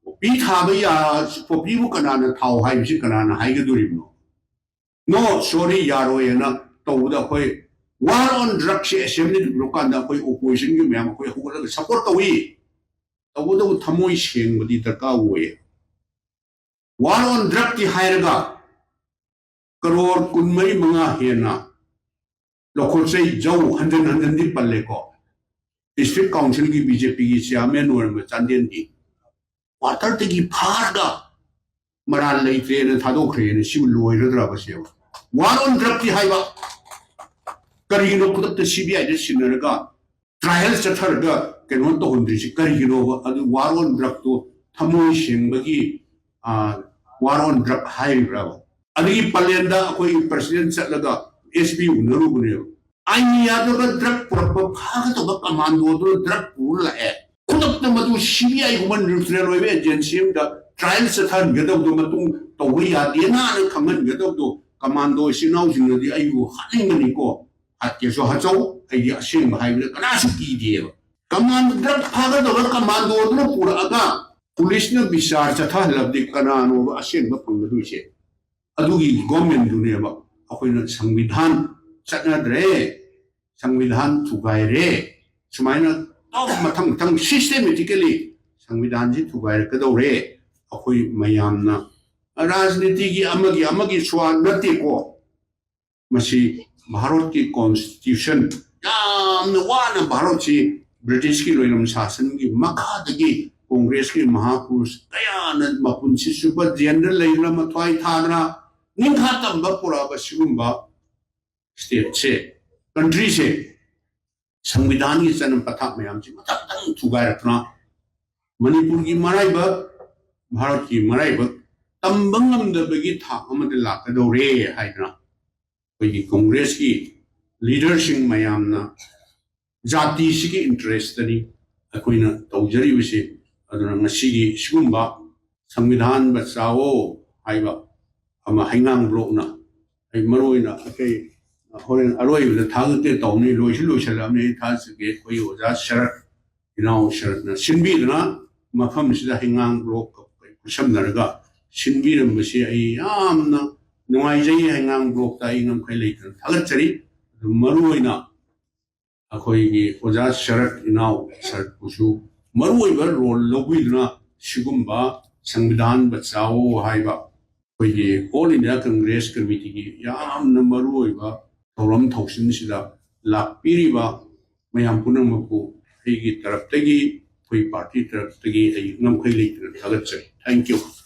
ꯄꯣꯄꯤ ꯊꯥꯕ ꯌꯥ-, ꯄꯣꯄꯤꯕꯨ ꯀꯅꯥꯅ ꯊꯥꯎ ꯍꯥꯏꯕꯁꯤ ꯀꯅꯥꯅ ꯍꯥꯏꯒꯗꯣꯔꯤꯕꯅꯣ? No, sorry, ꯌꯥꯔꯣꯏꯅ ꯇꯧꯕꯗ ꯑꯩꯈꯣꯏ war on drugs say assembly ꯗ ꯄꯨꯔꯛꯀꯥꯟꯗ ꯑꯩꯈꯣꯏ opposition ꯒꯤ ꯃꯌꯥꯝ ꯑꯩꯈꯣꯏ ꯍꯧꯒꯠꯂꯒ support ꯇꯧꯏ꯫ ꯇꯧꯕꯇꯕꯨ ꯊꯃꯣꯏ ꯁꯦꯡꯕꯗꯤ ꯗꯔꯀꯥꯔ ꯑꯣꯏꯌꯦ꯫ War on drug ꯇꯤ ꯍꯥꯏꯔꯒ ꯀꯔꯣꯔ ꯀꯨꯟꯃꯔꯤ ꯃꯉꯥ ꯍꯦꯟꯅ ꯂꯧꯈꯣꯠꯆꯩ, ꯖꯧ ꯍꯟꯖꯟ ꯍꯟꯖꯟꯗꯤ ꯄꯜꯂꯦꯀꯣ꯫ District Council ꯒꯤ B J P ꯒꯤ chairman ꯑꯣꯏꯔꯝꯕ ꯆꯥꯟꯗꯦꯜꯒꯤ quarter ꯗꯒꯤ ꯐꯥꯔꯒ ꯃꯔꯥꯜ ꯂꯩꯇ꯭ꯔꯦꯅ ꯊꯥꯗꯣꯛꯈ꯭ꯔꯦꯅ ꯁꯤꯕꯨ ꯂꯣꯏꯔꯗ꯭ꯔꯕ ꯁꯤꯕꯨ? War on drug ꯇꯤ ꯍꯥꯏꯕ꯫ ꯀꯔꯤꯒꯤꯅꯣ ꯈꯨꯗꯛꯇ ꯁꯤ ꯕꯤ ꯑꯥꯏꯗ ꯁꯤꯟꯅꯔꯒ ꯇ꯭ꯔꯥꯏꯌꯦꯜ ꯆꯠꯊꯔꯒ ꯀꯩꯅꯣ ꯇꯧꯍꯟꯗ꯭ꯔꯤꯁꯤ ꯀꯔꯤꯒꯤꯅꯣꯕ? ꯑꯗꯨ ꯋꯥꯔ ꯑꯣꯟ ꯗ꯭ꯔꯛꯇꯣ ꯊꯃꯣꯏ ꯁꯦꯡꯕꯒꯤ ꯋꯥꯔ ꯑꯣꯟ ꯗ꯭ꯔꯛ ꯍꯥꯏꯔꯤꯕ꯭ꯔꯥꯕ? ꯑꯗꯒꯤ ꯄꯂꯦꯟꯗ ꯑꯩꯈꯣꯏꯒꯤ ꯄ꯭ꯔꯁꯤꯗꯦꯟ ꯆꯠꯂꯒ ꯑꯦꯁ ꯄꯤ ꯎꯅꯔꯨꯕꯅꯦꯕ꯫ ꯑꯥꯏꯟ ꯌꯥꯗꯕ ꯗ꯭ꯔꯛ ꯄꯨꯔꯛꯄ ꯐꯥꯒꯗꯧꯕ ꯀꯃꯥꯟꯗꯣꯗꯨꯅ ꯗ꯭ꯔꯛ ꯄꯨꯔ ꯂꯥꯛꯑꯦ꯫ ꯈꯨꯗꯛꯇ ꯃꯗꯨ ꯁꯤ ꯕꯤ ꯑꯥꯏꯒꯨꯝꯕ ꯅ꯭ꯌꯨꯇ꯭ꯔꯦꯜ ꯑꯣꯏꯕ ꯑꯦꯖꯦꯟꯁꯤ ꯑꯃꯗ ꯇ꯭ꯔꯥꯏꯌꯦꯜ ꯆꯠꯊꯍꯟꯒꯗꯧꯕꯗꯣ, ꯃꯇꯨꯡ ꯇꯧꯕ ꯌꯥꯗꯦꯅ ꯈꯪꯍꯟꯒꯗꯧꯕꯗꯣ, ꯀꯃꯥꯟꯗꯣ ꯏꯆꯤꯟ ꯏꯅꯥꯎꯁꯤꯡꯅꯗꯤ ꯑꯩꯕꯨ ꯍꯥꯠꯅꯤꯡꯒꯅꯤꯀꯣ꯫ ꯍꯥꯠꯀꯦꯁꯨ ꯍꯥꯠꯆꯧ, ꯑꯩꯗꯤ ꯑꯁꯦꯡꯕ ꯍꯥꯏꯕꯗ ꯀꯅꯥꯁꯨ ꯀꯤꯗꯦꯕ꯫ ꯀꯃꯥꯟ ꯗ꯭ꯔꯛ ꯐꯥꯒꯗꯧꯕ ꯀꯃꯥꯟꯗꯣꯗꯨꯅ ꯄꯨꯔꯛꯑꯒ ꯄꯨꯂꯤꯁꯅ ꯕꯤꯆꯥꯔ ꯆꯠꯊꯍꯜꯂꯕꯗꯤ ꯀꯅꯥꯅꯣꯕ ꯑꯁꯦꯡꯕ ꯐꯪꯒꯗꯣꯏꯁꯦ? ꯑꯗꯨꯒꯤ ꯒꯣꯔꯃꯦꯟꯗꯨꯅꯦꯕ ꯑꯩꯈꯣꯏꯅ ꯁꯪꯕꯤꯙꯥꯟ ꯆꯠꯅꯗ꯭ꯔꯦ, ꯁꯪꯕꯤꯙꯥꯟ ꯊꯨꯒꯥꯏꯔꯦ, ꯁꯨꯃꯥꯏꯅ ꯑꯗꯨꯝ ꯃꯊꯪ ꯃꯊꯪ ꯁꯤꯁꯇꯦꯃꯦꯇꯤꯀꯦꯂꯤ ꯁꯪꯕꯤꯙꯥꯟꯁꯤ ꯊꯨꯒꯥꯏꯔꯛꯀꯗꯧꯔꯦ꯫ ꯑꯩꯈꯣꯏ ꯃꯌꯥꯝꯅ ꯔꯥꯖꯅꯤꯇꯤꯒꯤ ꯑꯃꯒꯤ ꯑꯃꯒꯤ ꯁ꯭ꯋꯥꯔ ꯅꯠꯇꯦꯀꯣ, ꯃꯁꯤ ꯚꯥꯔꯠꯀꯤ ꯀꯣꯟꯁꯇꯤꯇ꯭ꯌꯨꯁꯟ ꯌꯥꯝꯅ ꯋꯥꯅ ꯚꯥꯔꯠꯁꯤ ꯕ꯭ꯔꯤꯇꯤꯁꯀꯤ ꯂꯣꯏꯂꯝ ꯁꯥꯁꯟꯒꯤ ꯃꯈꯥꯗꯒꯤ ꯀꯣꯡꯒ꯭ꯔꯦꯁꯀꯤ ꯃꯍꯥꯄꯨꯔꯨꯁ ꯀꯌꯥꯅ ꯃꯄꯨꯟꯁꯤ ꯆꯨꯞꯄ ꯖꯦꯜꯗ ꯂꯩꯗꯨꯅ ꯃꯊ꯭ꯋꯥꯏ ꯊꯥꯗꯅ ꯅꯤꯡꯈꯥ ꯇꯝꯕ ꯄꯨꯔꯛꯑꯕ ꯁꯤꯒꯨꯝꯕ ꯁ꯭ꯇꯦꯠꯁꯦ, ꯀꯟꯇ꯭ꯔꯤꯁꯦ, ꯁꯪꯕꯤꯙꯥꯟꯒꯤ ꯆꯠꯅ ꯄꯊꯥꯞ ꯃꯌꯥꯝꯁꯤ ꯃꯊꯪ ꯃꯊꯪ ꯊꯨꯒꯥꯏꯔꯛꯇꯅ ꯃꯅꯤꯄꯨꯔꯒꯤ ꯃꯔꯥꯏꯕꯛ, ꯚꯥꯔꯠꯀꯤ ꯃꯔꯥꯏꯕꯛ ꯇꯝꯕ ꯉꯝꯗꯕꯒꯤ ꯊꯥꯛ ꯑꯃꯗ ꯂꯥꯛꯀꯗꯧꯔꯦ ꯍꯥꯏꯗꯅ ꯑꯩꯈꯣꯏꯒꯤ ꯀꯣꯡꯒ꯭ꯔꯦꯁꯀꯤ ꯂꯤꯗꯔꯁꯤꯡ ꯃꯌꯥꯝꯅ ꯖꯥꯇꯤꯁꯤꯒꯤ ꯏꯟꯇꯔꯦꯁꯇꯅꯤ ꯑꯩꯈꯣꯏꯅ ꯇꯧꯖꯔꯤꯕꯁꯤ꯫ ꯑꯗꯨꯅ ꯉꯁꯤꯒꯤ ꯁꯤꯒꯨꯝꯕ ꯁꯪꯕꯤꯙꯥꯟ ꯕꯆꯥꯋꯣ ꯍꯥꯏꯕ ꯑꯃ ꯍꯩꯉꯥꯡ ꯕ꯭ꯂꯣꯛꯅ, ꯑꯩ ꯃꯔꯨ ꯑꯣꯏꯅ ꯑꯩꯈꯣꯏ ꯍꯣꯔꯦꯟ ꯑꯔꯣꯏꯕꯗ ꯊꯥꯒꯠꯀꯦ ꯇꯧꯅꯤ, ꯂꯣꯏꯁꯨ ꯂꯣꯏꯁꯤꯜꯂꯛꯑꯕꯅꯤ, ꯑꯩ ꯊꯥꯖꯒꯦ꯫ ꯑꯩꯈꯣꯏ ꯑꯣꯖꯥ ꯁꯔꯠ, ꯏꯅꯥꯎ ꯁꯔꯠꯅ ꯁꯤꯟꯕꯤꯗꯨꯅ ꯃꯐꯝꯁꯤꯗ ꯍꯩꯉꯥꯡ ꯕ꯭ꯂꯣꯛꯀ ꯈꯨꯠꯁꯝꯅꯔꯒ ꯁꯤꯟꯕꯤꯔꯝꯕꯁꯤ ꯑꯩ ꯌꯥꯝꯅ ꯅꯨꯡꯉꯥꯏꯖꯩ꯫ ꯍꯩꯉꯥꯡ ꯕ꯭ꯂꯣꯛꯇ ꯑꯩ ꯉꯝꯈꯩ ꯂꯩꯇꯅ ꯊꯥꯒꯠꯆꯔꯤ꯫ ꯑꯗꯨ ꯃꯔꯨ ꯑꯣꯏꯅ ꯑꯩꯈꯣꯏꯒꯤ ꯑꯣꯖꯥ ꯁꯔꯠ, ꯏꯅꯥꯎ ꯁꯔꯠꯄꯨꯁꯨ ꯃꯔꯨꯑꯣꯏꯕ ꯔꯣꯜ ꯂꯧꯕꯤꯗꯨꯅ ꯁꯤꯒꯨꯝꯕ ꯁꯪꯕꯤꯙꯥꯟ ꯕꯆꯥꯋꯣ ꯍꯥꯏꯕ ꯑꯩꯈꯣꯏꯒꯤ ꯑꯣꯜ ꯏꯟꯗꯤꯌꯥ ꯀꯪꯒ꯭ꯔꯦꯁ ꯀꯃꯤꯇꯤꯒꯤ ꯌꯥꯝꯅ ꯃꯔꯨꯑꯣꯏꯕ ꯊꯧꯔꯝ ꯊꯧꯁꯤꯜꯁꯤꯗ ꯂꯥꯛꯄꯤꯔꯤꯕ ꯃꯌꯥꯝ ꯄꯨꯝꯅꯃꯛꯄꯨ ꯑꯩꯒꯤ ꯇꯔꯞꯇꯒꯤ, ꯑꯩꯈꯣꯏ ꯄꯥꯔꯇꯤ ꯇꯔꯞꯇꯒꯤ ꯑꯩ ꯉꯝꯈꯩ ꯂꯩꯇꯅ ꯊꯥꯒꯠꯆꯔꯤ꯫ Thank you꯫